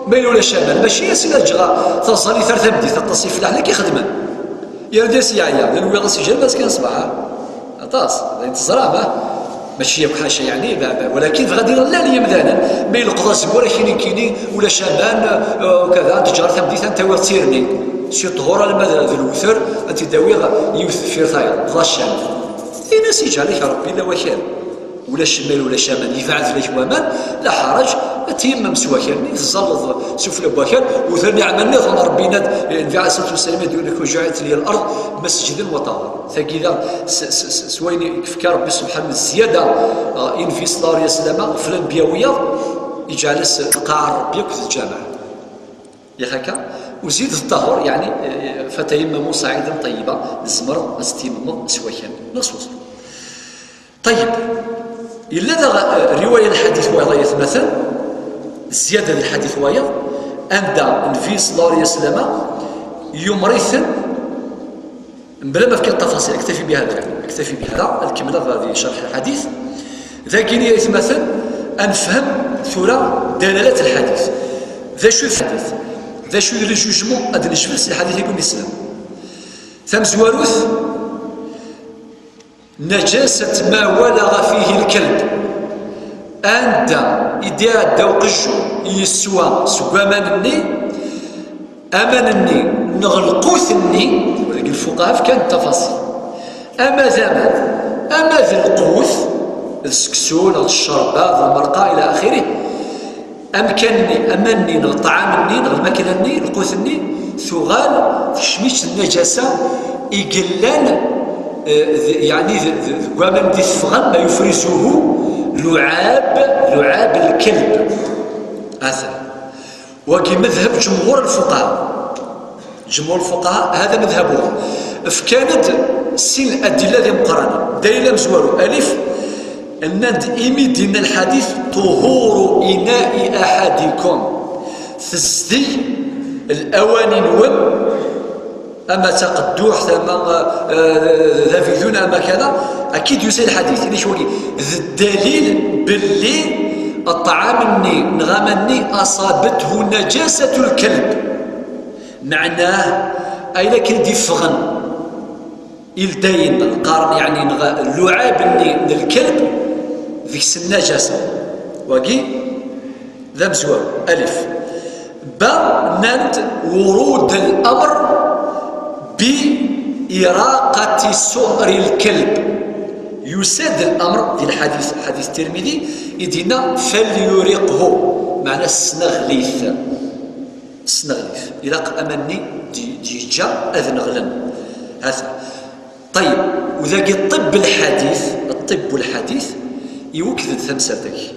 Ma yella ulac aman, mačči a sidi ad ǧǧeɣ taẓallit ar tameddit, aṭas n ifellaḥen akka i xedmen. Yerra-d-as yeɛya, d nwiɣ-as ijerreb-as kan ṣṣbeḥ, ha? Aṭas, d ayen teẓram, ha? Mačči yakk ḥaca, yeɛni, ba-, ba-, walakin bɣiɣ ad d-iniɣ llan yimdanen, ma ileqqeḍ azemmur, akini, kini, ulac aman, eh, ukada, ad ǧǧeɣ ar tameddit, ad n-tawiɣ d tirni. Si ṭṭhur alamma d, d lewter, ad t-id-awiɣ yiwet deffir tayeḍ, d acan. Tin-as iǧɛel-ak Ṛebbi la wakal. Ulac, ma ulac aman, yebɛed fell-ak waman, la ḥaraǧ, ad teyemmem s wakal-nni, teẓẓalleḍ sufella n wakal, u terniɛ aman nniḍen, Ṛebbi yenna-d, Nnbi ɛalayhi ṣṣalatu wassalam, ad d-yini, وجعلت لي الأرض مسجدا وطهورا. Tagi daɣ s, s, s, s wayen i yefka Ṛebbi subḥanahu d zzyada, eh, i Nnbi ṣalla Llahu ɛalayhi wa sallam, ɣef lanbiya wiyaḍ, iǧɛel-as lqaɛa n Ṛebbi akked lǧameɛ. Yak akka, u zid ṭṭahur, yeɛni, eh, فتيمموا صعيدا طيبا, tzemreḍ ad tetteyemmeḍ s wakal, neɣ s weẓru. Ṭayyeb, yella daɣ, eh, riwaya n lḥadit wayeḍ ay atmaten, zzyada di lḥadit wayeḍ, anda Nnbi ṣalla Llahu ɛalayhi wa sallam yumer-iten Mebla ma fkiɣ tafaṣil, aktafi bihada, aktafi bihada, ad kemmleɣ di cerḥ lḥadit. Dagini ay atmaten, ad nefhem tura dalalat lḥadit. D acu i d lḥadit? D acu i d le jugement ad nejbed si lḥadit-agi n Lislam? Tamezwarut, najasat ma walaɣa fihi lkelb. Anda i d-iɛedda uqejjun yeswa seg waman-nni, aman-nni neɣ lqut-nni, deg lfuqaha fkan tafaṣil, ama d aman, ama d lqut, d seksu neɣ d ccerba, d lmerqa, ila axirih. Amkan-nni, aman-nni neɣ ṭṭɛam-nni neɣ lmakla-nni, lqut-nni, tuɣal tekcem-itt nnajasa i yellan, eh, d-, yeɛni d-, d-, deg waman di teffɣen, ma yufrizuhu luɛab, luɛab lkelb. Atan. Wagi madhab jumhur lfuqaha. Jumhur lfuqaha, hada madhabuhum. Fkan-d sin adilla d imeqqranen. Dalil amezwaru, alif, nnan-d imi d-inna lḥadit, "Tuhuru ina'i ahadikum." Tezdi lawani-nwen, ama d taqedduḥt, ama, eh, d abidun, ama kada, akka i d-yusa lḥadit. Ini-k wagi, d ddalil belli ṭṭɛam-nni neɣ aman-nni asabethu najasatu lkelb. Meɛnah, ayen akken i d-iffɣen ildayen, qqaren, yeɛni, neɣ luɛab-nni n lkelb, deg-s nnajasa. Wagi d amezwaru, alif. Ba, nnan-d, wurud al-amr bi iraqati su'ri lkelb. Yusa-d l'amr di lḥadit, ḥadit Tirmidi, i d-yenna, "Falyuriqhu", meɛna sneɣlit. Sneɣlit. Ilaq aman-nni d-, d-yeǧǧa ad neɣlen. Hata. Ṭayyeb, u dagi ṭibb lḥadit, ṭibb lḥadit, iwekked-d tamsalt-agi.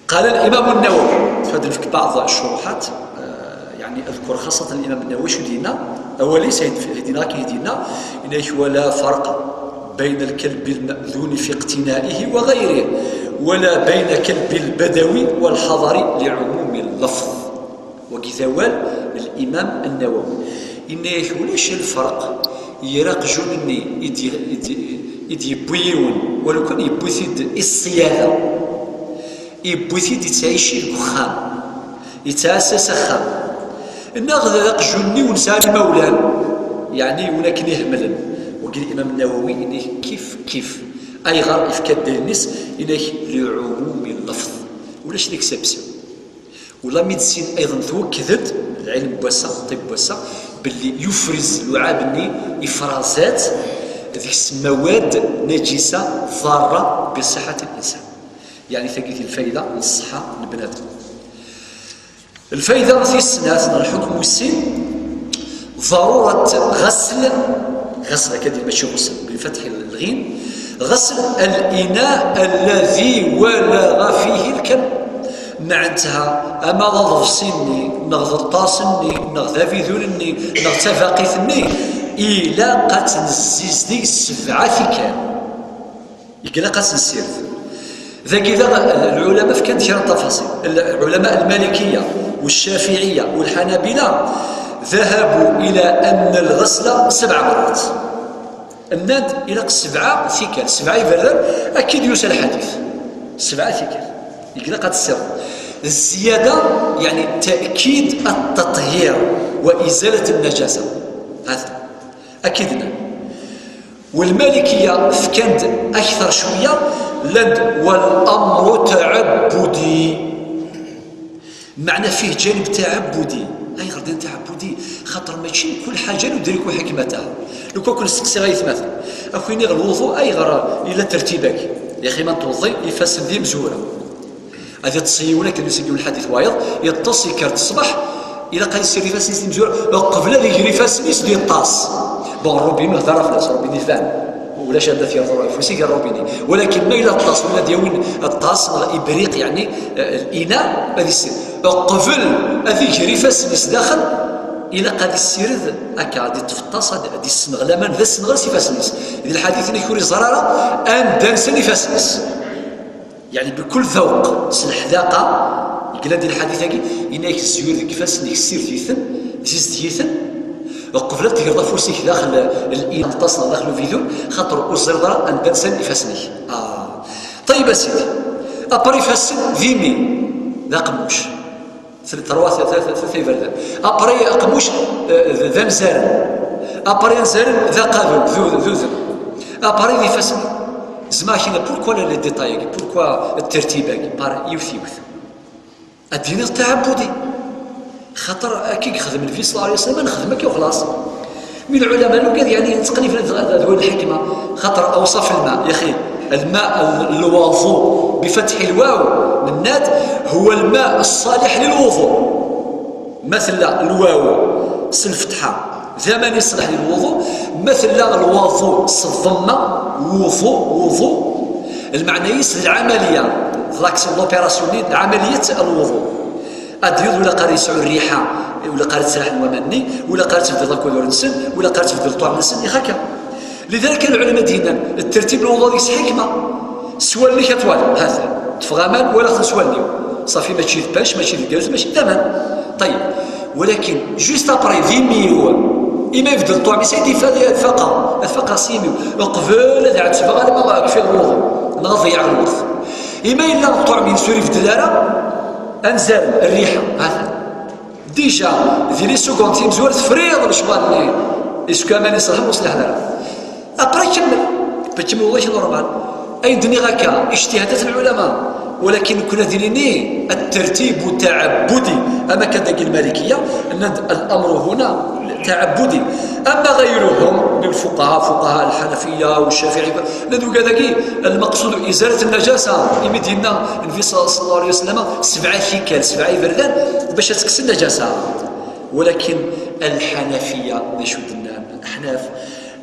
قال الإمام النووي, ad nefk بعض الشروحات, eh, يعني أذكر خاصة الإمام النووي شو دينا, awal-is ay d-, ay d-yenna, akken i d-yenna, yenna-k: "ولا فرق بين الكلب المأذون في اقتنائه وغيره، ولا بين كلب البدو والحضر لعموم اللفظ." Wagi d awal n Limam Nnawawi. Yenna-yak ulac lferq gar aqjun-nni i d-, i d-, i d-yewwi yiwen, walu kan yewwi-t-id i ṣṣyada, yewwi-t-id yettɛici deg uxxam, yettɛassa s axxam, neɣ d aqjun-nni ur nesɛi ara imawlan, yeɛni yiwen akken ihemlen. Wagi Limam Nnawawi yenna-yak kif kif. Ayɣer? Ifka ddayel-is, yenna-yak: "لعموم اللفظ." Ulac l'exception. Ula médecine ayḍen twekked-d, lɛilm n wass-a, ṭṭib n wass-a, belli yufriz luɛab-nni, ifraza-t deg-s mawad najisa ḍarra bi ṣṣiḥat n linsan. Yeɛni tagi d lfayda n ṣṣeḥḥa n bnadem. Lfayda tis snat, neɣ lḥukm wis sin, ضرورة غسل, غسل, akka di, mačči ɣusl, بفتح الغين, غسل الإناء الذي ولغ فيه الكلب. Meɛnetha, ama d aḍebsi-nni, neɣ d ṭṭas-nni, neɣ d abidun-nni, neɣ d tabaqit-nni, ilaq ad tt-nessizdig sebɛa tikkal. Ilaq ad tt-nessired. Dagi daɣ, lɛulama fkan-d kra n tafaṣil. Lɛulama lmalikiya, walcafiɛiya, walḥanabila, ذهبوا إلى أن الغسل سبع مرات. Nnan-d ilaq sebɛa tikkal, sebɛa iberdan, akka i d-yusa lḥadit. Sebɛa tikkal. Ilaq ad tessired. Zzyada, yeɛni تأكيد التطهير وإزالة النجاسة. Hata. Akka i d-nnan. Walmalikiya fkan-d akter cwiya, llan-d: "والأمر تعبدي". Meɛna fih ǧanib taɛebbudi. Ayɣer d-nnan taɛebbudi? Xaṭer mačči mkul ḥaǧa ندرك حكمتها. Lukan kun steqsiɣ aytmaten, ad k-iniɣ lwuḍu ayɣer yella tertib-agi? Yaxi ma tweḍḍi ifassen d imezwura. Ad iṭṭes yiwen akken yusa-d yiwen lḥadit wayeḍ, iṭṭes, yekker-d ṣṣbeḥ, ilaq ad issired ifassen-is d imezwura, uqbel ad iger ifassen-is d iṭṭas. Bon, rrubinu hder ɣef-s, rrubinu iban. Ulac anda t-yerḍu ɣef ufus, iger rrubinu. Walakin ma yella ṭṭas, wala ad yawin ṭṭas, neɣ ibriq, yeɛni, eh, lina, ad issired. Uqbel ad iger ifassen-is daxel, ilaq ad issired akka, ad iṭṭef ṭṭas, ad, ad issenɣel aman d assenɣel s ifassen-is. Di lḥadit-nni ur iẓer ara anda nsan ifassen-is. Yeɛni, bkul ذوق, s leḥdaqa, yella di lḥadit-agi, yenna-yak zzyur deg ifassen-ik, ssired-iten, zizdet-iten, Uqbel ad tegreḍ afus-ik daxel l-, l-, lṭas neɣ daxel ubidun, xaṭer ur teẓriḍ ara anda nsan ifassen-ik. Ah. Ṭeyyeb a sidi. Après ifassen d imi, d aqemmuc. Tel-, terwa, tel-, tel-, tel-, tel-, iberdan. Après aqemmuc, eh, d, d anzaren. Après anzaren d aqadum, d ud-, d udem. Après d ifassen. Zemreɣ kina, pourquoi les, les détails-agi? Pourquoi ttertib-agi? Par yiwet yiwet. Ad d-iniḍ taɛebbudi. Xaṭer akka i yexdem Nnbi ṣella Llahu ɛalayhi wa sallam, nexdem akka u xlaṣ. Mi lɛulama lugad, yeɛni, yettqelliben ad, ad, ad win lḥikma. Xaṭer awṣaf lma, yaxi, lma, l-, lwaḍu, bifatḥi lwaw, nenna-d, huwa lma ṣṣaliḥ lilwuḍu. Ma tella lwaw s lfetḥa, d aman iṣleḥ lilwuḍu, ma tella lwaḍu s ḍemma, wuḍu, wuḍu, lmeɛna-is d lɛamaliya, d l'action, l'opération-nni, d ɛamaliyat lwuḍu. Ad d-yiḍ ula qar yesɛu rriḥa, ula qar ttraḥen waman-nni, ula qar tebdiḍ akk adur-nsen, ula qar tebdiḍ ṭṭuɛm-nsen, ixaka. Lidalik kan lɛulama d-yennan, ttertib lwuḍu deg-s ḥikma. S wallen-ik ad twaliḍ, ha-t-an. Ṭṭfeɣ aman, walaɣ-ten s wallen-iw. Safi, mačči d pêche, mačči d gaz, mačči d aman. Ṭeyyeb. Walakin, juste après, d imi-w. Imi yebdel ṭṭuɛm-is, ay d-ifa-, ad faqeɣ, ad faqeɣ s yimi-w. Uqbel ad ɛettbeɣ alamma kfiɣ lwuḍu, neɣ ḍeyɛeɣ lweqt. Imi yella ṭṭuɛm-ines ur ibeddel ara, anzaren, rriḥa, ha-t-an. Déjà, di les secondes timezwar tefriḍ lecɣal-nni. Est-ce que aman iṣelḥen ur ṣliḥen ara? Après kemmel. Kemmel wallahi normal. Ayen d-nniɣ akka, ijtihadat n lɛulama. Walakin nekkni ad nini, الترتيب تعبدي. Ama kan dagi lmalikiya, nnan-d الأمر هنا تعبدي. أما غيرهم من الفقهاء، فقهاء الحنفية والشافعية، nnan-d ugad-agi, المقصود إزالة النجاسة. Imi d-yenna Nnbi صلى الله عليه وسلم, sebɛa tikkal, sebɛa iberdan, bac ad tekkes nnajasa. Walakin lḥanafiya, d acu d-nnan? Aḥnaf,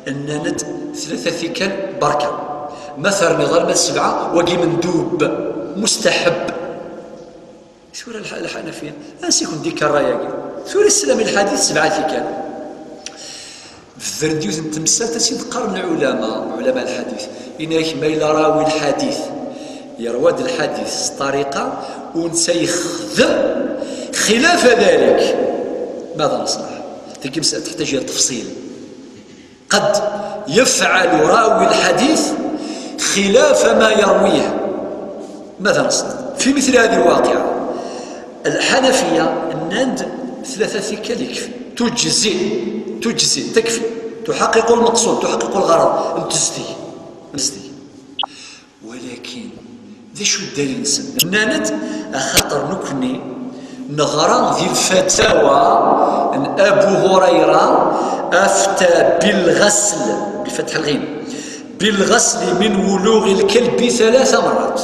nnan-d tlata tikkal berka. Ma terniḍ alma d sebɛa, wagi mendub, mustaḥeb. Tura lḥ-, lḥanafiya, ansi i kent-d-ikka ṛṛay-agi? Tura islam i lḥadit sebɛa tikkal. Bder-d yiwet n temsalt, ad tt-id-qqaren lɛulama, ɛulama lḥadit. Ini-ak, ma yella rawi lḥadit, yerwa-d lḥadit s ṭariqa, u netta yexdem xilafa dalik, ماذا نصنع؟ Tagi مسألة تحتاج إلى تفصيل. قد يفعل راوي الحديث خلاف ما يرويه. ماذا نصنع في مثل هذه الواقعة؟ الحنفية, nnan-d, tlata tikkal يكفي. تجزئ. تجزئ. تكفي. تحقق المقصود، تحقق الغرض. N tezdeg. N tezdeg. Walakin, d acu ddalil-nsen? Nnan-d, axaṭer nekkni neɣra di lfatawa n Abu Hurayra, أفتى بالغسل, بفتح الغين, بالغسل من ولوغ الكلب ثلاث مرات.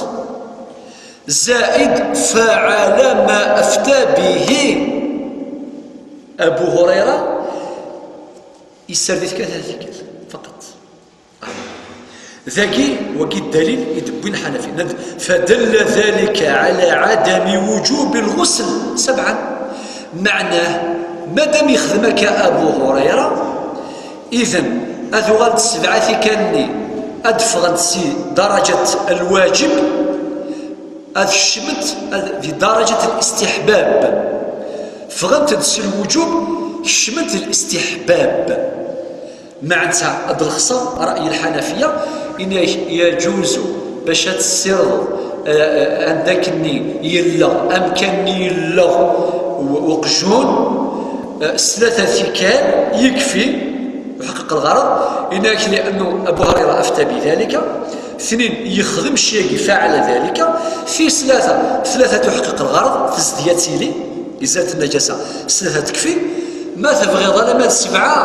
زائد فعلى ما أفتى به أبو هريرة, yessared-it kan tlata tikkal, faqat. Dagi, wagi ddalil i d-wwin lḥanafi. Nnan-d, فدل ذلك على عدم وجوب الغسل سبعا. Meɛnah, madam yexdem akka Abu Hurayra, idan ad uɣalent sebɛa tikkal-nni ad ffɣent si daraǧat lwaǧib, ad kecment ad, di daraǧat listiḥbab. Ffɣent-d si lwuǧub, kecment listiḥbab. Meɛna ad d-lexṣeɣ ṛṛay n lḥanafiya, ini-ak yaǧuzu bac ad tessirdeḍ, eh, eh, anda akken-nni yelleɣ, amkan-nni yelleɣ u-, uqjun, eh, s tlata tikkal yekfi, يحقق الغرض. Ini-ak لأنه أبو هريرة أفتى بذلك. Tnin, yexdem cci-agi, فعل ذلك. Tis tlata, tlata تحقق الغرض, tezdeg ad tili, إزالة النجاسة, s tlata tekfi. Ma tebɣiḍ alamma d sebɛa,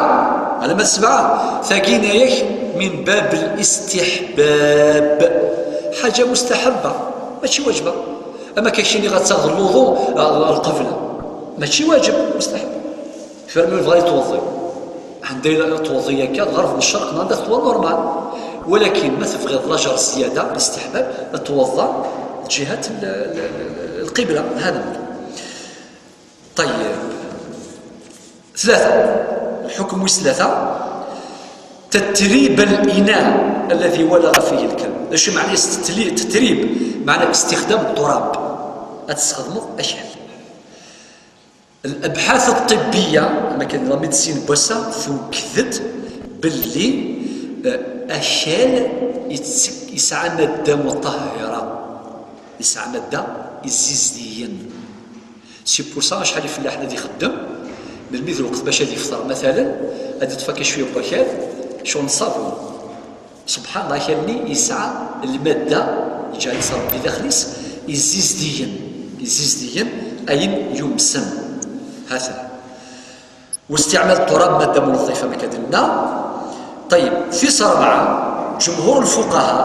alamma d sebɛa, tagi ini-ak من باب الاستحباب. حاجة مستحبة, mačči واجبة. Ama keččini ad taɣeḍ lwuḍu, eh, lqebla. Mačči واجب, مستحب. Tura ma yebɣa yettweḍḍi. Anda i tettweḍḍi akka, d ɣer-, n ccerq, anda tettweḍḍi normal. Walakin ma tebɣiḍ lajer zzyada, listiḥbab, ad tettweḍḍi ǧihat l-, l-, l-, lqibla. هذا هو. طيب. Tlata. Lḥukm wis tlata. تتريب الإناء الذي ولغ فيه الكلب. D acu meɛna-s tetli-, tetrib? Meɛna استخدام التراب. Ad tesxedmeḍ akal. Lebḥat ṭṭibbiya, ama kan la médecine n wass-a, tuged-d belli, eh, akal yettek-, yesɛa madda muṭahhira, yesɛa madda izizdigen. C'est pour ça acḥal ifellaḥen ad ixeddem, melmi d lweqt bac ad yefṭer, matalen, ad iṭṭef akka cwiya n wakal, cɣel n ṣṣabun. Subḥan Allah, akal-nni yesɛa lmadda, yeǧɛel-itt Ṛebbi daxel-is, izizdigen, izizdigen ayen yumsen. Hatan. واستعمال التراب مادة منظفة, ma akka d-nenna. طيب, tis rebɛa, جمهور الفقهاء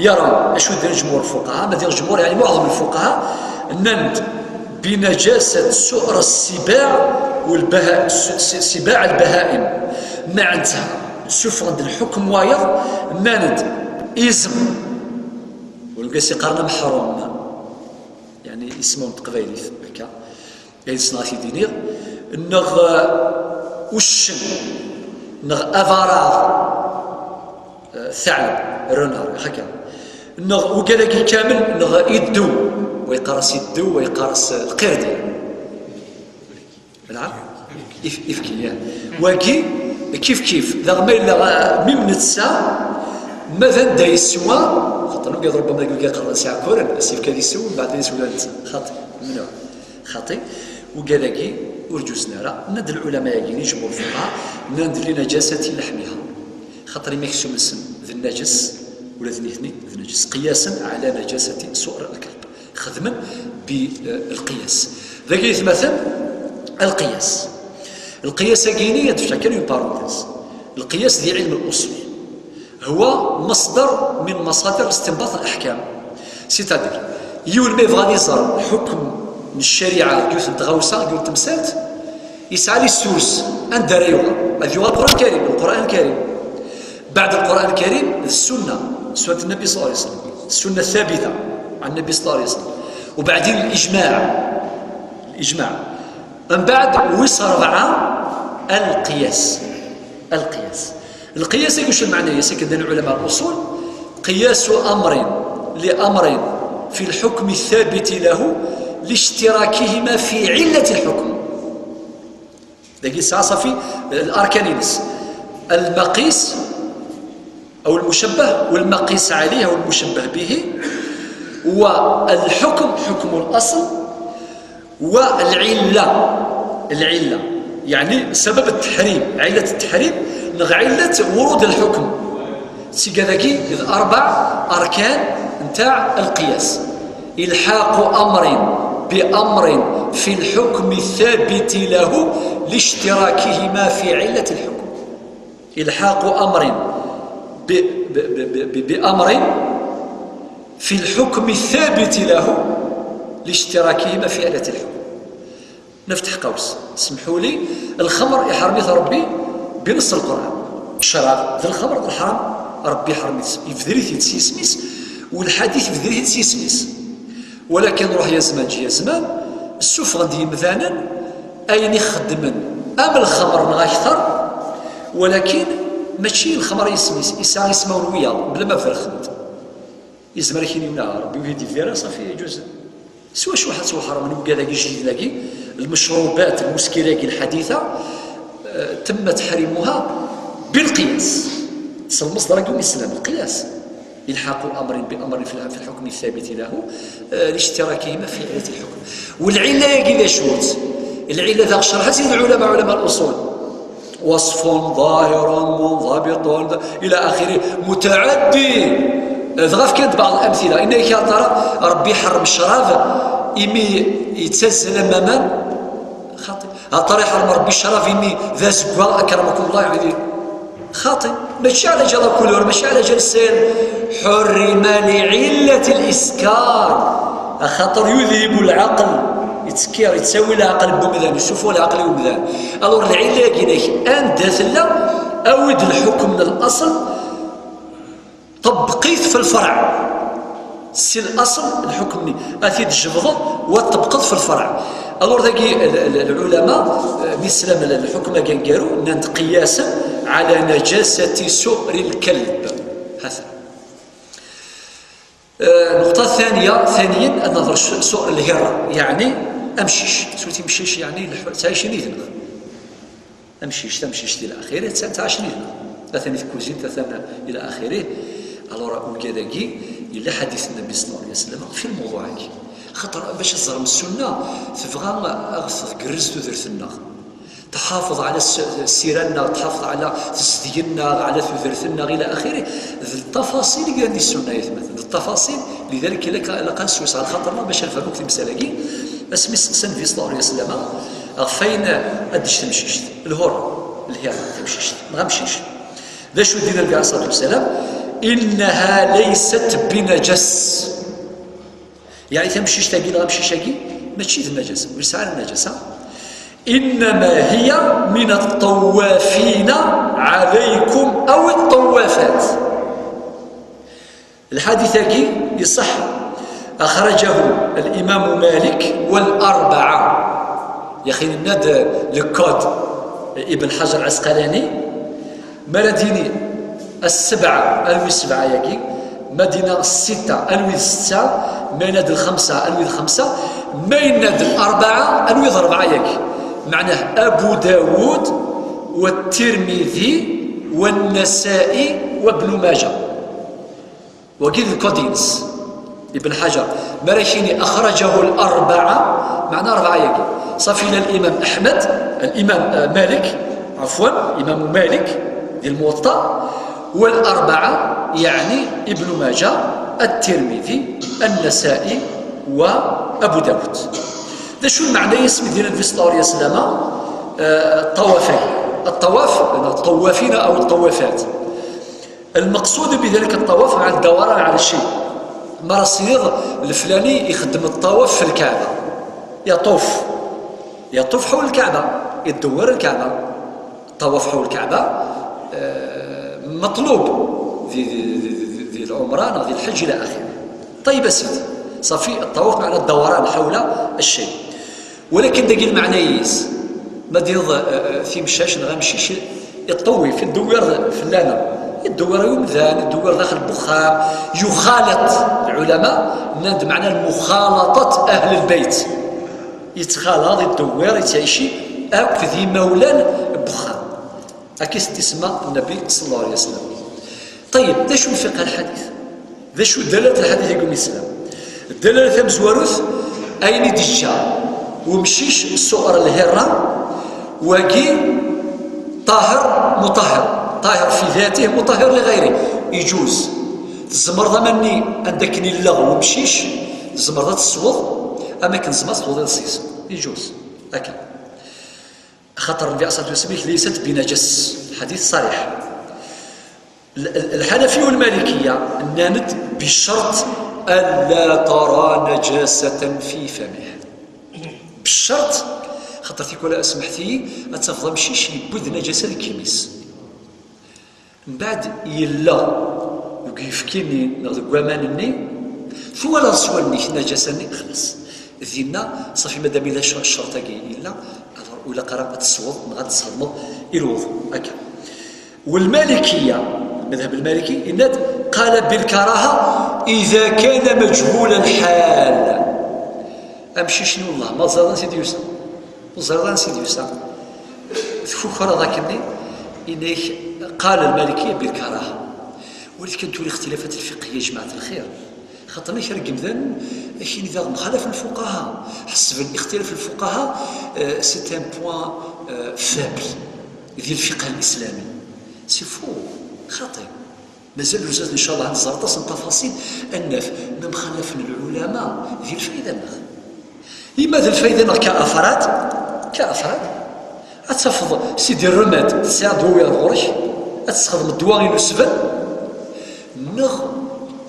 يرون, acu i d-nnan جمهور الفقهاء, ma d-nnan جمهور, يعني معظم الفقهاء, nnan-d بنجاسة سؤر السباع والبهاء, s-, s-, سباع البهائم. Nnan-d ssufɣen-d lḥukm wayeḍ, nnan-d izem, wala akken i s-qqaren ameḥrum, yeɛni isem n teqbaylit, akka, ay ssneɣ ad t-id-iniɣ, neɣ, eh, uccen, neɣ abaraḍ, eh, thaɛleb, renard, akka, neɣ wigad-agi kamel, neɣ iddew, wa yeqqar-as iddew, wa yeqqar-as, eh, lqirdi. Nɛam? If-, ifki, ya. Wagi, kif kif. Daɣ ma yella, ah, mim netta, ma d anda yeswa, xaṭer nugad ṛubbama deg wagi iqerren s iɛekkuren, as-yefk ad isew, mbeɛd ad isew ula d netta. Xaṭi, mneɛ. Xaṭi, wigad-agi ur ǧuzen ara. Nnan-d lɛulama-agi, ijmur fuqaha, nnan-d لنجاسة لحمها. Xaṭer imi aksum-nsen d nnaǧes, ula d nitni d nnaǧes. قياسا على نجاسة سؤر الكلب. Xedmen bi, eh, lqiyas. Dagi yetmaten lqiyas. Lqiyas-agi-ini, ad d-fkeɣ kan une parenthèse. Lqiyas di ɛilm al-uṣul. هو مصدر من مصادر استنباط الأحكام. C'est-à-dire, yiwen ma yebɣa ad iẓer lḥukm n ccariɛa deg yiwet n tɣawsa, deg yiwet n temsalt, yesɛa les sources, anda ara yuɣal? Ad yuɣal Lqur'an Karim, Lqur'an Karim. Beɛd Lqur'an Karim, d ssunna, ssunnat Nnabi ṣalla Llahu ɛalayhi wa sallam, ssunna thabita ɛan Nnabi ṣalla Llahu ɛalayhi wa sallam. Ubeɛdin, liǧmaɛ, liǧmaɛ. Mbeɛd, wis rebɛa, lqiyas. Lqiyas. Lqiyas-agi, acu lmeɛna-is? Akken d-nnan lɛulama n luṣul, قياس أمر لأمر في الحكم الثابت له لاشتراكهما في علة الحكم. Dagi yesɛa ṣafi larkan-ines. Lmaqis, أو المشبه, والمقيس عليه, أو المشبه به, والحكم, حكم الأصل, والعلة, العلة, يعني سبب التحريم, علة التحريم, neɣ علة ورود الحكم. Tigad-agi d arbaɛ arkan ntaɛ lqiyas. إلحاق أمر بأمر في الحكم الثابت له لاشتراكهما في علة الحكم. إلحاق أمر ب-، ب-، ب-، ب-، ب-، بأمر في الحكم الثابت له لاشتراكهما في علة الحكم. نفتح قوس، اسمحوا لي، الخمر يحرمه ربي بنص القرآن. الشراب ذا الخمر الحرام، ربي حرم يبذري في تسيسميس، والحديث يبذري في تسيسميس. ولكن روح يا زمان جي يا زمان، السفغ دي مذانا، أين يخدمن؟ أم الخمر نغا أكثر، ولكن ماشي الخمر يسميس، يسعى يسمى ويا، بلا ما فرخت. Yezmer ad k-yini, "Rebbi ur yi-d-yebdir ara, ṣafi, yeǧuz." S wacu ḥa ttwaḥermen wigad-agi ijdiden-agi, المشروبات المسكرة-agi الحديثة, eh, تم تحريمها بالقياس. S lmeṣdar-agi umi slan, القياس. إلحاق أمر بأمر في الح-، في الحكم الثابت له, eh, لاشتراكهما في علة الحكم. والعلة-agi d acu-tt? العلة daɣ cerḥen-tt-id العلماء, علماء الأصول. وصف ظاهر منضبط إلى آخره متعدي. Dɣa fkan-d بعض الأمثلة. Inna-yak, a tara, Ṛebbi iḥerrem ccrab imi yettazzal am waman. Xaṭi. A tara, iḥerrem Ṛebbi ccrab imi d azeggaɣ, أكرمكم الله, يعني. Xaṭi. Mačči ɛla ǧal la couleur, mačči ɛla ǧal ssir. حرم لعلة الإسكار. Axaṭer يذهب العقل. Yettekkir, yettawi leɛqel n umdan, yessuffuɣ leɛqel i umdan. Alors, lɛilla-agi-inek, anda tella, awi-d lḥukm n laṣel, ṭebbeq-it fi lferɛ. Si laṣel, lḥukm-nni, ad t-id-tjebdeḍ, wa tṭebqeḍ fi lferɛ. Alors, dagi, l-, l-, lɛulama, eh, mi slan l-, lḥukm-agi aneggaru, nnan-d قياسا على نجاسة سؤر الكلب. Hatan. النقطة الثانية، ثانيا، ad nehder s-, سؤر الهرة، يعني Amcic, s timcic, yeɛni leḥ-, ttɛicin yid-neɣ. Amcic, tamcict, ila axiri, tta-, ttɛicin yid-neɣ. Atan di tkuzint, atan ila axiri. Alors, wigad-agi, yella ḥadit n Nnbi صلى الله عليه وسلم fi lmewḍuɛ-agi. Xaṭer, bac ad teẓrem ssunna, tebɣa ad ɣ-tgerrez tudert-nneɣ. Tḥafeḍ ɛla s-, ssira-nneɣ, tḥafeḍ ɛla tezdeg-nneɣ, ɛla tudert-nneɣ, ila axiri. D ttafaṣil i yellan di ssunna, aytmaten. D ttafaṣil, lidalik ilaq, ilaq ad nessewseɛ lxaṭer-nneɣ bac ad nefhem akk timsal-agi. Asmi steqsan Nnbi صلى الله عليه وسلم ɣef wayen ad d-tečč temcict, lhur, lhir, tamcict, neɣ amcic. D acu d-yenna Nnbi عليه الصلاة والسلام? إنها ليست بنجس. Yeɛni tamcict-agi neɣ amcic-agi mačči d nnaǧasa, ur yesɛi ara nnaǧasa. إنما هي من الطوافين عليكم أو الطوافات. Lḥadit-agi iṣeḥ. أخرجه الإمام مالك والأربعة. Yaxi nenna-d le code, Ibn Ḥajar Ɛesqalani, ma ara d-yini السبعة, alwi sebɛa-yagi, ma d-yenna الستة, alwi d setta, ma yenna-d الخمسة, alwi d xemsa, ma yenna-d الأربعة, alwi d rebɛa-yagi. Meɛnah, Abu Dawud, والترمذي، والنسائي، وابن ماجه. Wagi d lkod-ines, Ibn Ḥajar. Mi ara k-yini أخرجه الأربعة, meɛna rebɛa-yagi. Ṣafi, ila الإمام أحمد, الإمام, eh, Malik, عفوا, Imam Malik, di Lmuwaṭṭa, والأربعة, yeɛni Ibn Maǧa, الترمذي، النسائي, وأبو داود. D acu lmeɛna-yas mi d-yenna Nnbi صلى الله عليه وسلم, eh, ṭṭawaf-agi? الطواف, neɣ الطوافين أو الطوافات. المقصود بذلك الطواف مع الدوران على الشيء. Mi ara s-tiniḍ leflani ixeddem ṭṭawaf fi lkaɛba. يطوف. يطوف حول الكعبة. يدور الكعبة. الطواف حول الكعبة, eh, مطلوب di, di, di, di, di lɛumra neɣ di lḥeǧǧ ila axiri. طيب a sidi. صافي, الطواف معنى الدوران حول الشيء. Walakin dagi lmeɛna-is, ma d-tiniḍ, eh, eh, timcac neɣ amcic, iṭṭewwif, iddewwir fell-aneɣ, iddewwir i umdan, iddewwir daxel n wexxam, يخالط, lɛulama nnan-d meɛna المخالطة أهل البيت, yettxalaḍ, iddewwir, yettɛici akked imawlan n wexxam. Akka i s-t-isemma Nnbi صلى الله عليه وسلم. طيب, d acu lfiqh n lḥadit? D acu ddalalat n lḥadit-agi umi islam? Ddalalat tamezwarut, ayen i d-yeǧǧa umcic ṣṣuɣer lhirra, wagi ṭahir muṭahhir, ṭahir fi datih, muṭahhir li ɣayri, iǧuz. Tzemreḍ aman-nni anda akken illeɣ umcic, tzemreḍ ad tesweḍ, am akken tzemreḍ ad tesweḍ iḍes-is. Iǧuz. Akka. Axaṭer Nnbi عليه الصلاة والسلام, ليست بنجس. Lḥadit ṣariḥ. L-, l-, Lḥanafiya u Lmalikiya nnan-d بشرط ألا ترى نجاسة في فمه. بشرط, xaṭer tikwal, smeḥt-iyi, ad tafeḍ amcic yewwi-d najasa deg yimi-s. Mbeɛd yella deg uyefki-nni neɣ deg waman-nni, twalaḍ s wallen-ik najasa-nni, xlas. Dinna, ṣafi, madam yella cc-, ccerṭ-agi yella, alors ur ilaq ara ad tesweḍ neɣ ad tesxedmeḍ i lwuḍu. Akka. والمالكية, المذهب المالكي, yenna-d, قال بالكراهة إذا كان مجهول الحال. Amcic-nni, wallah, ma teẓriḍ ansi d-yusa. Ur teẓriḍ ansi d-yusa. Tkukreḍ akkenni, inek, قال المالكية بالكراهة. Walakin tura الاختلافات الفقهية, جماعة الخير. Xaṭer kra n yimdanen, akkenni daɣen مخالفة الفقهاء. Ḥesben اختلاف الفقهاء, eh, c'est un point, eh, faible di lfiqh l'islami. C'est faux. Xaṭi. Mazal ur zad, ncallah, ad nẓer aṭas n tafaṣil, ad naf ma mxalafen lɛulama di lfayda-nneɣ. Ima d lfayda-nneɣ كأفراد, كأفراد, ad tafeḍ sidi remède, tesɛiḍ ddwa-wiyaḍ ɣur-k, ad tesxedmeḍ ddwa-inu sbel, neɣ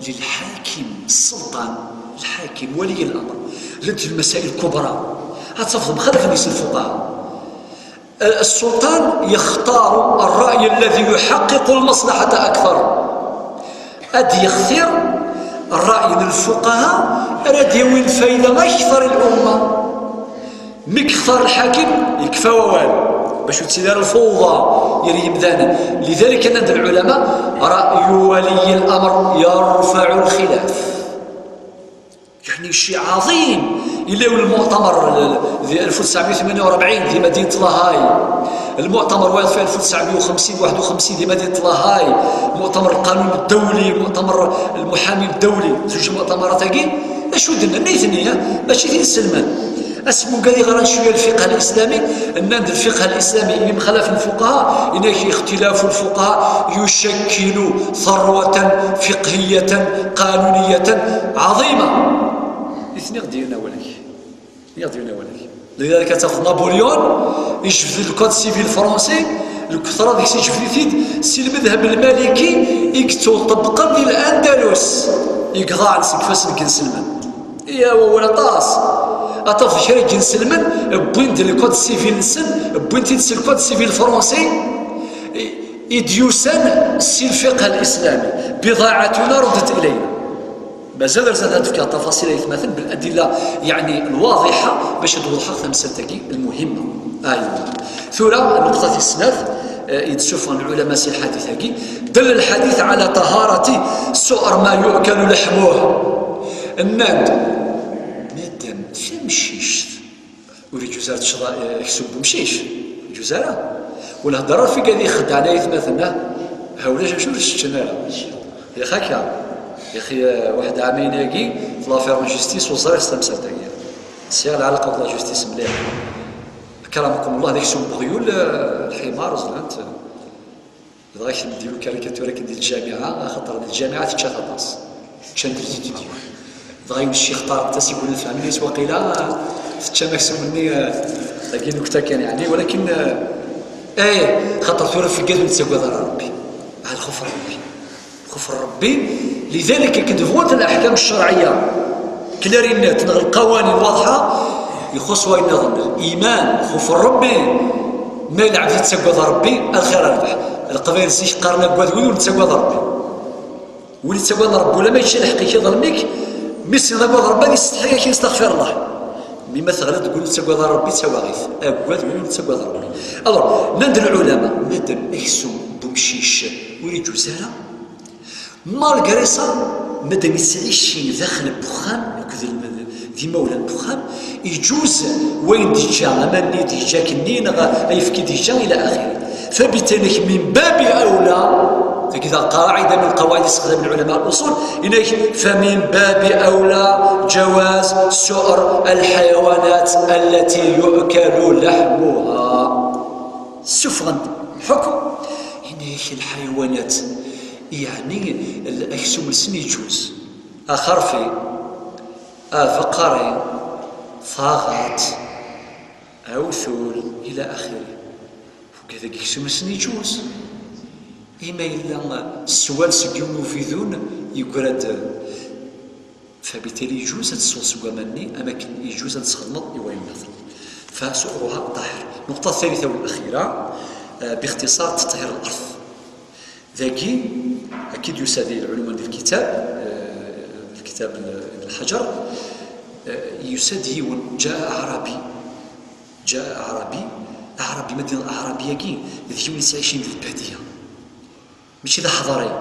للحاكم, السلطان, الحاكم, ولي الأمر, llant lmasail kubra, ad tafeḍ mxalafen deg-s lfuqaha. السلطان يختار الرأي الذي يحقق المصلحة أكثر. Ad yextir ṛṛay n lfuqaha ara d-yawin lfayda akteṛ i lumma. Mi yextar lḥakim, yekfa wawal, bac ur ttili ara lfawḍa gar yimdanen. لذلك nnan-d lɛulama, رأي ولي الأمر يرفع الخلاف. يعني شيء عظيم. يلي هو المؤتمر ال-، ال-، ديال ألف وتسعمية وثمانية وأربعين في مدينة لاهاي، المؤتمر واحد في ألف وتسعمية وخمسين واحد وخمسين في مدينة لاهاي، مؤتمر القانون الدولي، مؤتمر المحامي الدولي، زوج مؤتمرات هاكي. اشو درنا؟ نيتني، ها؟ ماشي دين السلمان. اسمو قال لي غير شويه الفقه الاسلامي، ان الفقه الاسلامي من خلاف الفقهاء، انك اختلاف الفقهاء يشكل ثروه فقهيه قانونيه عظيمه. اثنين غدينا ولك. يعطيونا ولك. لذلك تاخذ نابليون يجبد الكود سيفيل الفرنسي، الكثره ديك يجبد فيه سي المذهب المالكي يكتو طبقا للاندلس، يقضى عن سقفاس الجنسلمان. يا ولا طاس. اتاخذ شريك جنسلمان، بوين ديال الكود سيفيل نسن، بوين تيتس الكود سيفيل الفرنسي، إديوسان سي الفقه الاسلامي، بضاعتنا ردت الينا. مازال رزان هاد فيها التفاصيل يتمثل بالادله، يعني، الواضحه باش توضح تمثيلتك المهمه. ايوا. ثورة النقطه السنات، آه، يتسوفغ العلماء سي الحديث هاكي. دل الحديث على طهاره سؤر ما يؤكل لحمه. الناند مادام تمشيشت ولي جزار تشرا اكسب بمشيش جزاره. والهضره في قال يخد على يتمثلنا هاولا شو شو شنو؟ يا خاكا، يا اخي، واحد عامين ياكي في لافير جوستيس وزريخ ستمسات هي. سي على العلاقه بالجوستيس مليح. كرمكم الله ديك سوم بغيول، آه، الحمار زلانت. بغيت نديرو كاريكاتورة كندير الجامعه، خاطر الجامعه تتشاف اطاس. تشان دير زيتيديو. بغا يمشي يختار حتى سي بني فهمني واقيلا تتشا ماكسيم مني. هاكي نكته كان يعني، ولكن، آه، ايه خاطر ثورة في قلب نتساقى ربي. على الخوف ربي. خوف ربي. لذلك كي تفوت الاحكام الشرعيه، كلارينات، القوانين واضحه، يخص وين نظن الايمان، خوف ربي. ما يلعب في تسقط ربي الخير ربح. القبائل سيش قارنا قواد وين تسقط ربي. ولي تسقط ربي ولا ما يتشي الحق يظلمك. مي سي تسقط ربي يستحي كي يستغفر الله. مي ما تغلط تقول تسقط ربي تواغيث. اقواد وين تسقط ربي. الوغ نند العلماء مادام اكسو بومشيش ولي جوزاله. مالغري سا، مادام يتعيشي داخل بوخام، يكون ذي مولى البوخام، يجوز وين ديجا، اما ني ديجا كني نغا ايفكي ديجا الى اخره. فبالتالي من باب اولى، هكذا قاعده من قواعد استخدام العلماء الاصول، اليك فمن باب اولى جواز سؤر الحيوانات التي يؤكل لحمها. سفغا حكم، اليك الحيوانات، يعني الاكسوم السن يجوز. أخرفي، أفقري، فاغات، أوثول، إلى آخره. وكذا يكسم سن يجوز. إما إلا السوال سكيون وفيدون يقرد. فبالتالي يجوز أن تسوى سوى مني، أما كن يجوز أن تسخدمض إيوا يمثل. فسؤالها طاهر. النقطة الثالثة والأخيرة، آه، باختصار تطهير الأرض. ذاكي أكيد يسادي العنوان ديال الكتاب، آه، الكتاب ابن حجر، آه، يسادي يون جاء أعرابي، جاء أعرابي، أعرابي مدينة الأعرابية كي ذيون عايشين في البادية، ماشي ذا حضاري.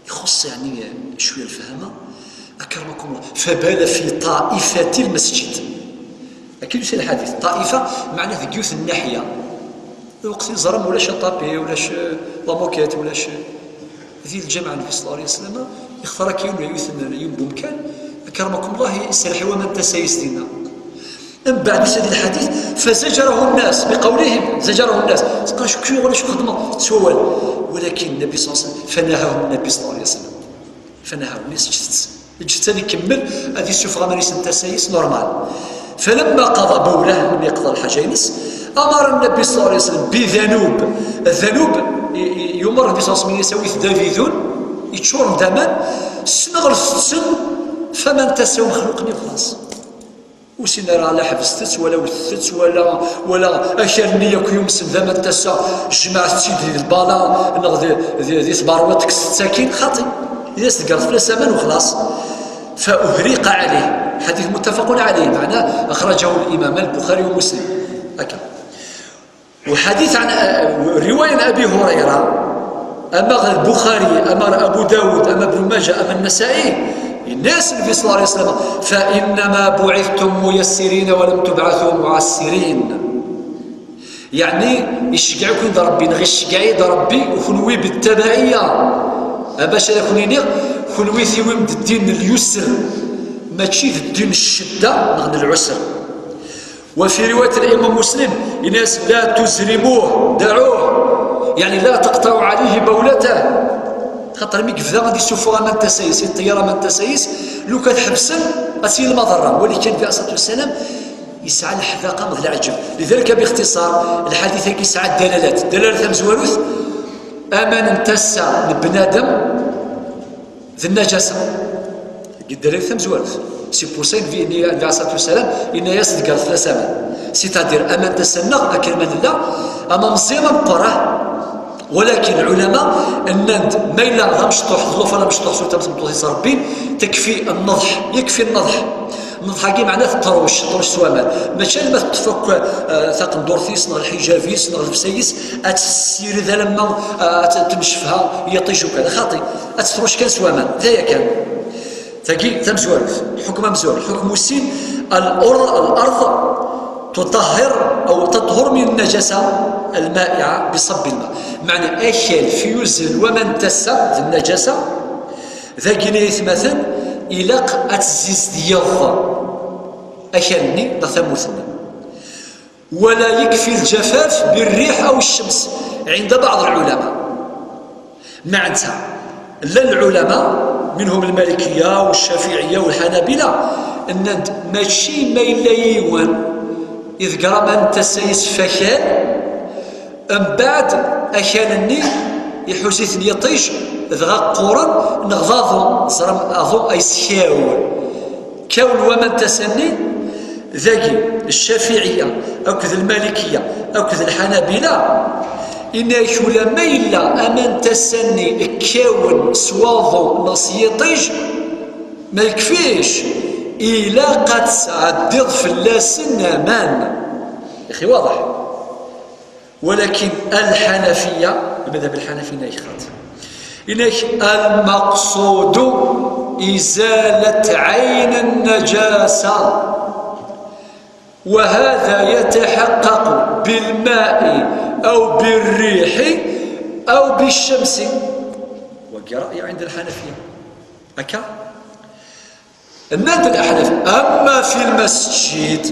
يخص يعني شوية الفهمة. أكرمكم الله، فبال في طائفة المسجد. أكيد يسال الحديث طائفة معناه ذيوث الناحية. الوقت يزرم ولاش طابي ولاش لاموكيت ولاش ذي الجامعة النبي صلى الله عليه وسلم يختار كيون يوث يوم بمكان. أكرمكم الله يسرح ومن تسيس دينا. من بعد سيد الحديث فزجره الناس بقولهم، زجره الناس، قال شو كيو ولا شو خدمة سوال. ولكن النبي صلى الله عليه وسلم فنهاهم النبي صلى الله عليه وسلم. فنهاهم الناس جثت. جثت هذه كمل، هذه السفرة مانيس انت سايس نورمال. فلما قضى بوله، لم يقضى الحاجة ينس، أمر النبي صلى الله عليه وسلم بذنوب. الذنوب ي-، ي-، يمر النبي صلى الله عليه وسلم يسوي دافيدون، يتشور دمان، سنغل ستسن، فمن تساو مخلوق خلاص. وسينا راه لا حبستت ولا وثت ولا، ولا أشار النية كل يوم سندا ما تسا جمعت سيدي البالا نغ ذي، ذي، ذي سباروتك ستاكين خاطي. إذا استقرت في الزمن وخلاص. فأهريق عليه. حديث متفق عليه، معناه أخرجه الإمام البخاري ومسلم. هكا. وحديث عن، رواية عن أبي هريرة، أما البخاري، أما أبو داود، أما ابن ماجه، أما النسائي، Yenna-yas Nnbi ṣella Llahu ɛalayhi wa sallam: "Fa innama buɛithtum muyassirin wa lam tubɛathu muɛassirin." Yeɛni, iceggeɛ-iken-id Ṛebbi, neɣ iceggeɛ-id Ṛebbi, u kenwi bittabaɛiyya. A bac ad akun-iniɣ, kenwi tiwim-d ddin n lyusr, mačči d ddin n ccedda neɣ n lɛusr. Wa fi riwayat Imam Muslim, yenna-yas: "La tuzrimuh, daɛuh." Yeɛni, la taqṭaɛu ɛalayhi bawlatah. Xaṭer mi yebda ad isuffeɣ aman n tasa-is, iṭṭeyyar aman n tasa-is, lukan tḥebsem, ad tt-yili lmaḍerra. Walakin, Nnbi ṣella Llahu ɛalayhi wa sallam, yesɛa leḥdaqa d leɛǧeb. Lidalika, bixtiṣar, lḥadit-agi yesɛa ddalalat. Ddalalat tamezwarut, aman n tasa n bnadem d nnajasa. Deg ddalalat tamezwarut. Si puṣayn, Nnbi ṣella Llahu ɛalayhi wa sallam, yenna-yas: "Ḍegger fell-as aman." C'est-à-dire, aman n tasa-nneɣ, akken ma nella, ama meẓẓi, ama meqqer, ah. Walakin lɛulama nnan-d, ma yella d amecṭuḥ, d llufan amecṭuḥ, surtout am tmeṭṭut yettrebbin, tekfi nneḍḥ, yekfi nneḍḥ. Nneḍḥ-agi meɛna teṭṭruc, teṭṭruc s waman. Mačči alamma teṭṭef akk, eh, taqendurt-is, neɣ lḥijab-is, neɣ llebsa-is, ad tessired alamma, eh, ad t-, tennecfha yiṭij ukan. Xaṭi, ad teṭṭruc kan s waman. D aya kan. Tagi tamezwarut, lḥukm amezwaru. Lḥukm wis sin, الأرض، الأرض تطهر أو تطهر من النجاسة المائعة بصب الماء. Meɛna akal f yuzzel n waman n tasa d nnajasa, dagi ay atmaten, ilaq ad tezzizdeyeḍ akal-nni neɣ tamurt-nni. ولا يكفي الجفاف بالريح أو الشمس عند بعض العلماء. Meɛna, llan lɛulama, minhum lmalikiya, walcafiɛiya, walḥanabila, nnan-d mačči ma yella yiwen iḍegger aman n tasa-is f akal, mbeɛd akal-nni iḥuz-iten yiṭij, dɣa qquren, neɣ d aḍu, ẓram aḍu ay skaw. Kkawen waman n tasa-nni, dagi, Ccafiɛiya akked Lmalikiya akked Lḥanabila, inna-ak ulamma yella aman n tasa-nni kkawen s waḍu neɣ s yiṭij, ma yekfic, ilaq ad tesɛeddiḍ fell-asen aman. Ixi waḍeḥ. ولكن الحنفية، المذهب الحنفي هنا يخاط. إنك المقصود إزالة عين النجاسة، وهذا يتحقق بالماء أو بالريح أو بالشمس. وهي رأي عند الحنفية. هكا؟ Nnan-d Leḥnaf, أما في المسجد,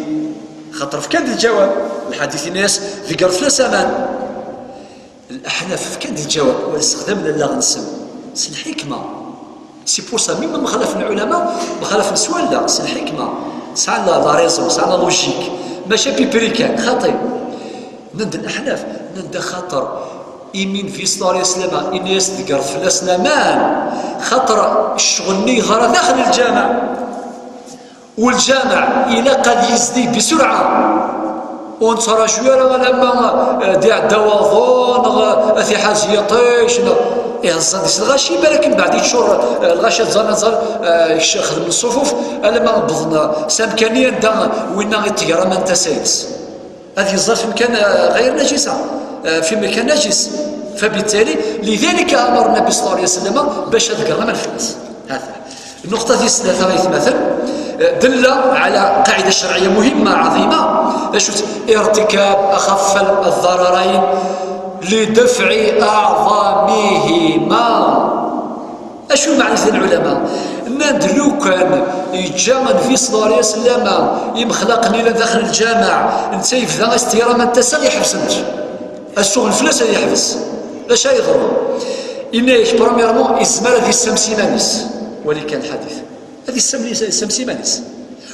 xaṭer fkan-d lǧawab, lḥadit-nni-as ḍegger fell-as aman. Leḥnaf fkan-d lǧawab, ur ssexdamen allaɣ-nsen s lḥikma. C'est pour ça, même ma xalafen lɛulama, ma xalafen s wallaɣ, s lḥikma. Sɛan la, la raison, sɛan la logique. Mačči à peu près kan, xaṭi. Nnan-d Leḥnaf, nnan-d axaṭer imi Nnbi ṣella Llahu ɛalayhi wa sallam inna-yas ḍegger fell-asen aman, xaṭer ccɣel-nni yeḍra daxel lǧameɛ. U lǧameɛ ilaq ad yezdi bisurɛa. Ur nettraǧu ara alamma, eh, d-iɛedda waḍu, neɣ, eh, ad t-iḥaz yiṭij, neɣ, eh, ẓẓan di-s lɣaci, balak mbeɛd yeččur, eh, lɣaci ad ẓẓan, ad ẓẓan, eh, xedmen ṣṣufuf, alamma wwḍen, eh, s amkan-nni anda winna iṭegger aman n tasa-ines. Ad yeẓẓal fi mkan, eh, ɣayr najisa, eh, fi mkan najis. فبالتالي، لذلك أمر النبي صلى الله عليه وسلم باش هذا الكلام الفلس. هذا. النقطة ثلاثة غير مثلا، eh, دل على قاعدة شرعية مهمة عظيمة. شفت؟ ارتكاب أخف الضررين لدفع أعظمهما. Acu meɛna-s lɛulama? Nnan-d lukan yeǧǧa Nnbi ṣella Llahu ɛalayhi wa sallam imexlaqen yellan daxel lǧameɛ, netta yebda iṭṭeyyer aman n tasa, yeḥbes-tt. Asuɣel fell-as ad yeḥbes. D acu ay yeḍran? Inna-yak, premièrement, izmer ad yessams iman-is. Wali kan lḥadit. Ad yessam-, yessams iman-is.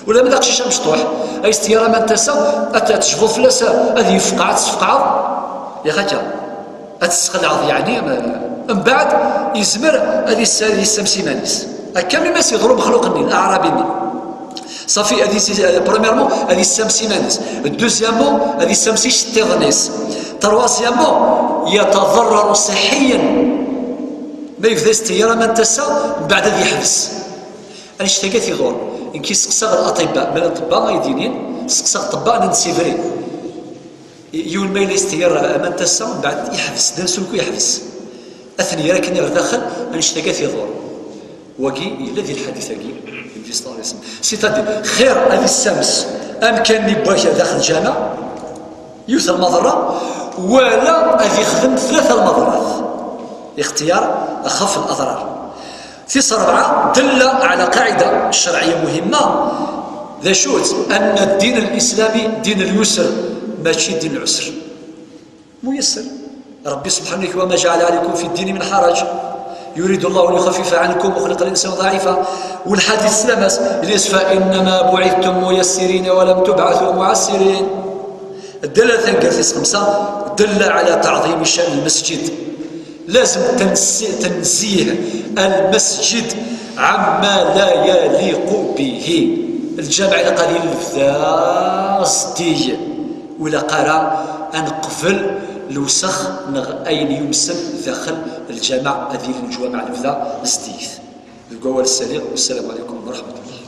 Ulamma d aqcic amecṭuḥ, ay s-tger aman n tasa, ad t-, ad tejbuḍ fell-as, ad yefqeɛ, ad t-tesfeqɛeḍ, yak akka. Ad t-tesxelɛeḍ, yeɛni, mbeɛd, yezmer ad yess-, ad yessams iman-is. Akka mi ma s-yeḍru mexluq-nni, aɛrabi-nni. Safi, ad yess-, premièrement, ad yessams iman-is. Deuxièmement, ad yessams iceṭṭiḍen-is. Troisièmement, يتضرر صحيا. Ma yebda yesteyyer aman n tasa, mbeɛd ad yeḥbes. Annect-agi ad t-iḍur. Nekk i seqsaɣ l'aṭibba, ma d aṭebba ay d-yinin, seqsaɣ ṭebba, nnan-d c'est vrai. Yiwen ma yella yesteyyer aman n tasa, mbeɛd yeḥbes, d ansulku yeḥbes. Ad ten-yerr akken ɣer daxel, annect-agi ad t-iḍur. Wagi yella di lḥadit-agi, Nnbi ṣalla Llahu ɛalayhi wa sallam. C'est-à-dire, xir ad issames amkan-nni n wakal daxel lǧameɛ, yiwet lmaḍerra, wala ad ixdem tlata lmaḍerrat. Ixtiyar axaf laḍrar. Tis rebɛa, dalla ɛla qaɛida ccerɛiyya muhimma, d acu-tt? Anna ddin lislami din lyusr, mačči din lɛusr. Muyassar. Ṛebbi subḥanahu wa taɛala, وما جعل عليكم في الدين من حرج، يريد الله ليخفف عنكم وخلق الإنسان ضعيفا. Wlḥadit s lamas, ilis, فإنما بعثتم ميسرين ولم تبعثوا معسرين. Ddala taneggarut tis xemsa, dalla ɛla taɛḍimi ccan lmasǧid. Lazem tenzi-, tenzih almasǧid ɛamma la yaliqu bihi. Lǧameɛ ilaq ad yili lebda zeddig. Ur ilaq ara ad neqbel lewsex neɣ ayen yumsen daxel lǧameɛ, ad yili lǧameɛ lebda zeddiget. Deg wawal ssali, wassalamu ɛalaykum wa ṛaḥmatu llah.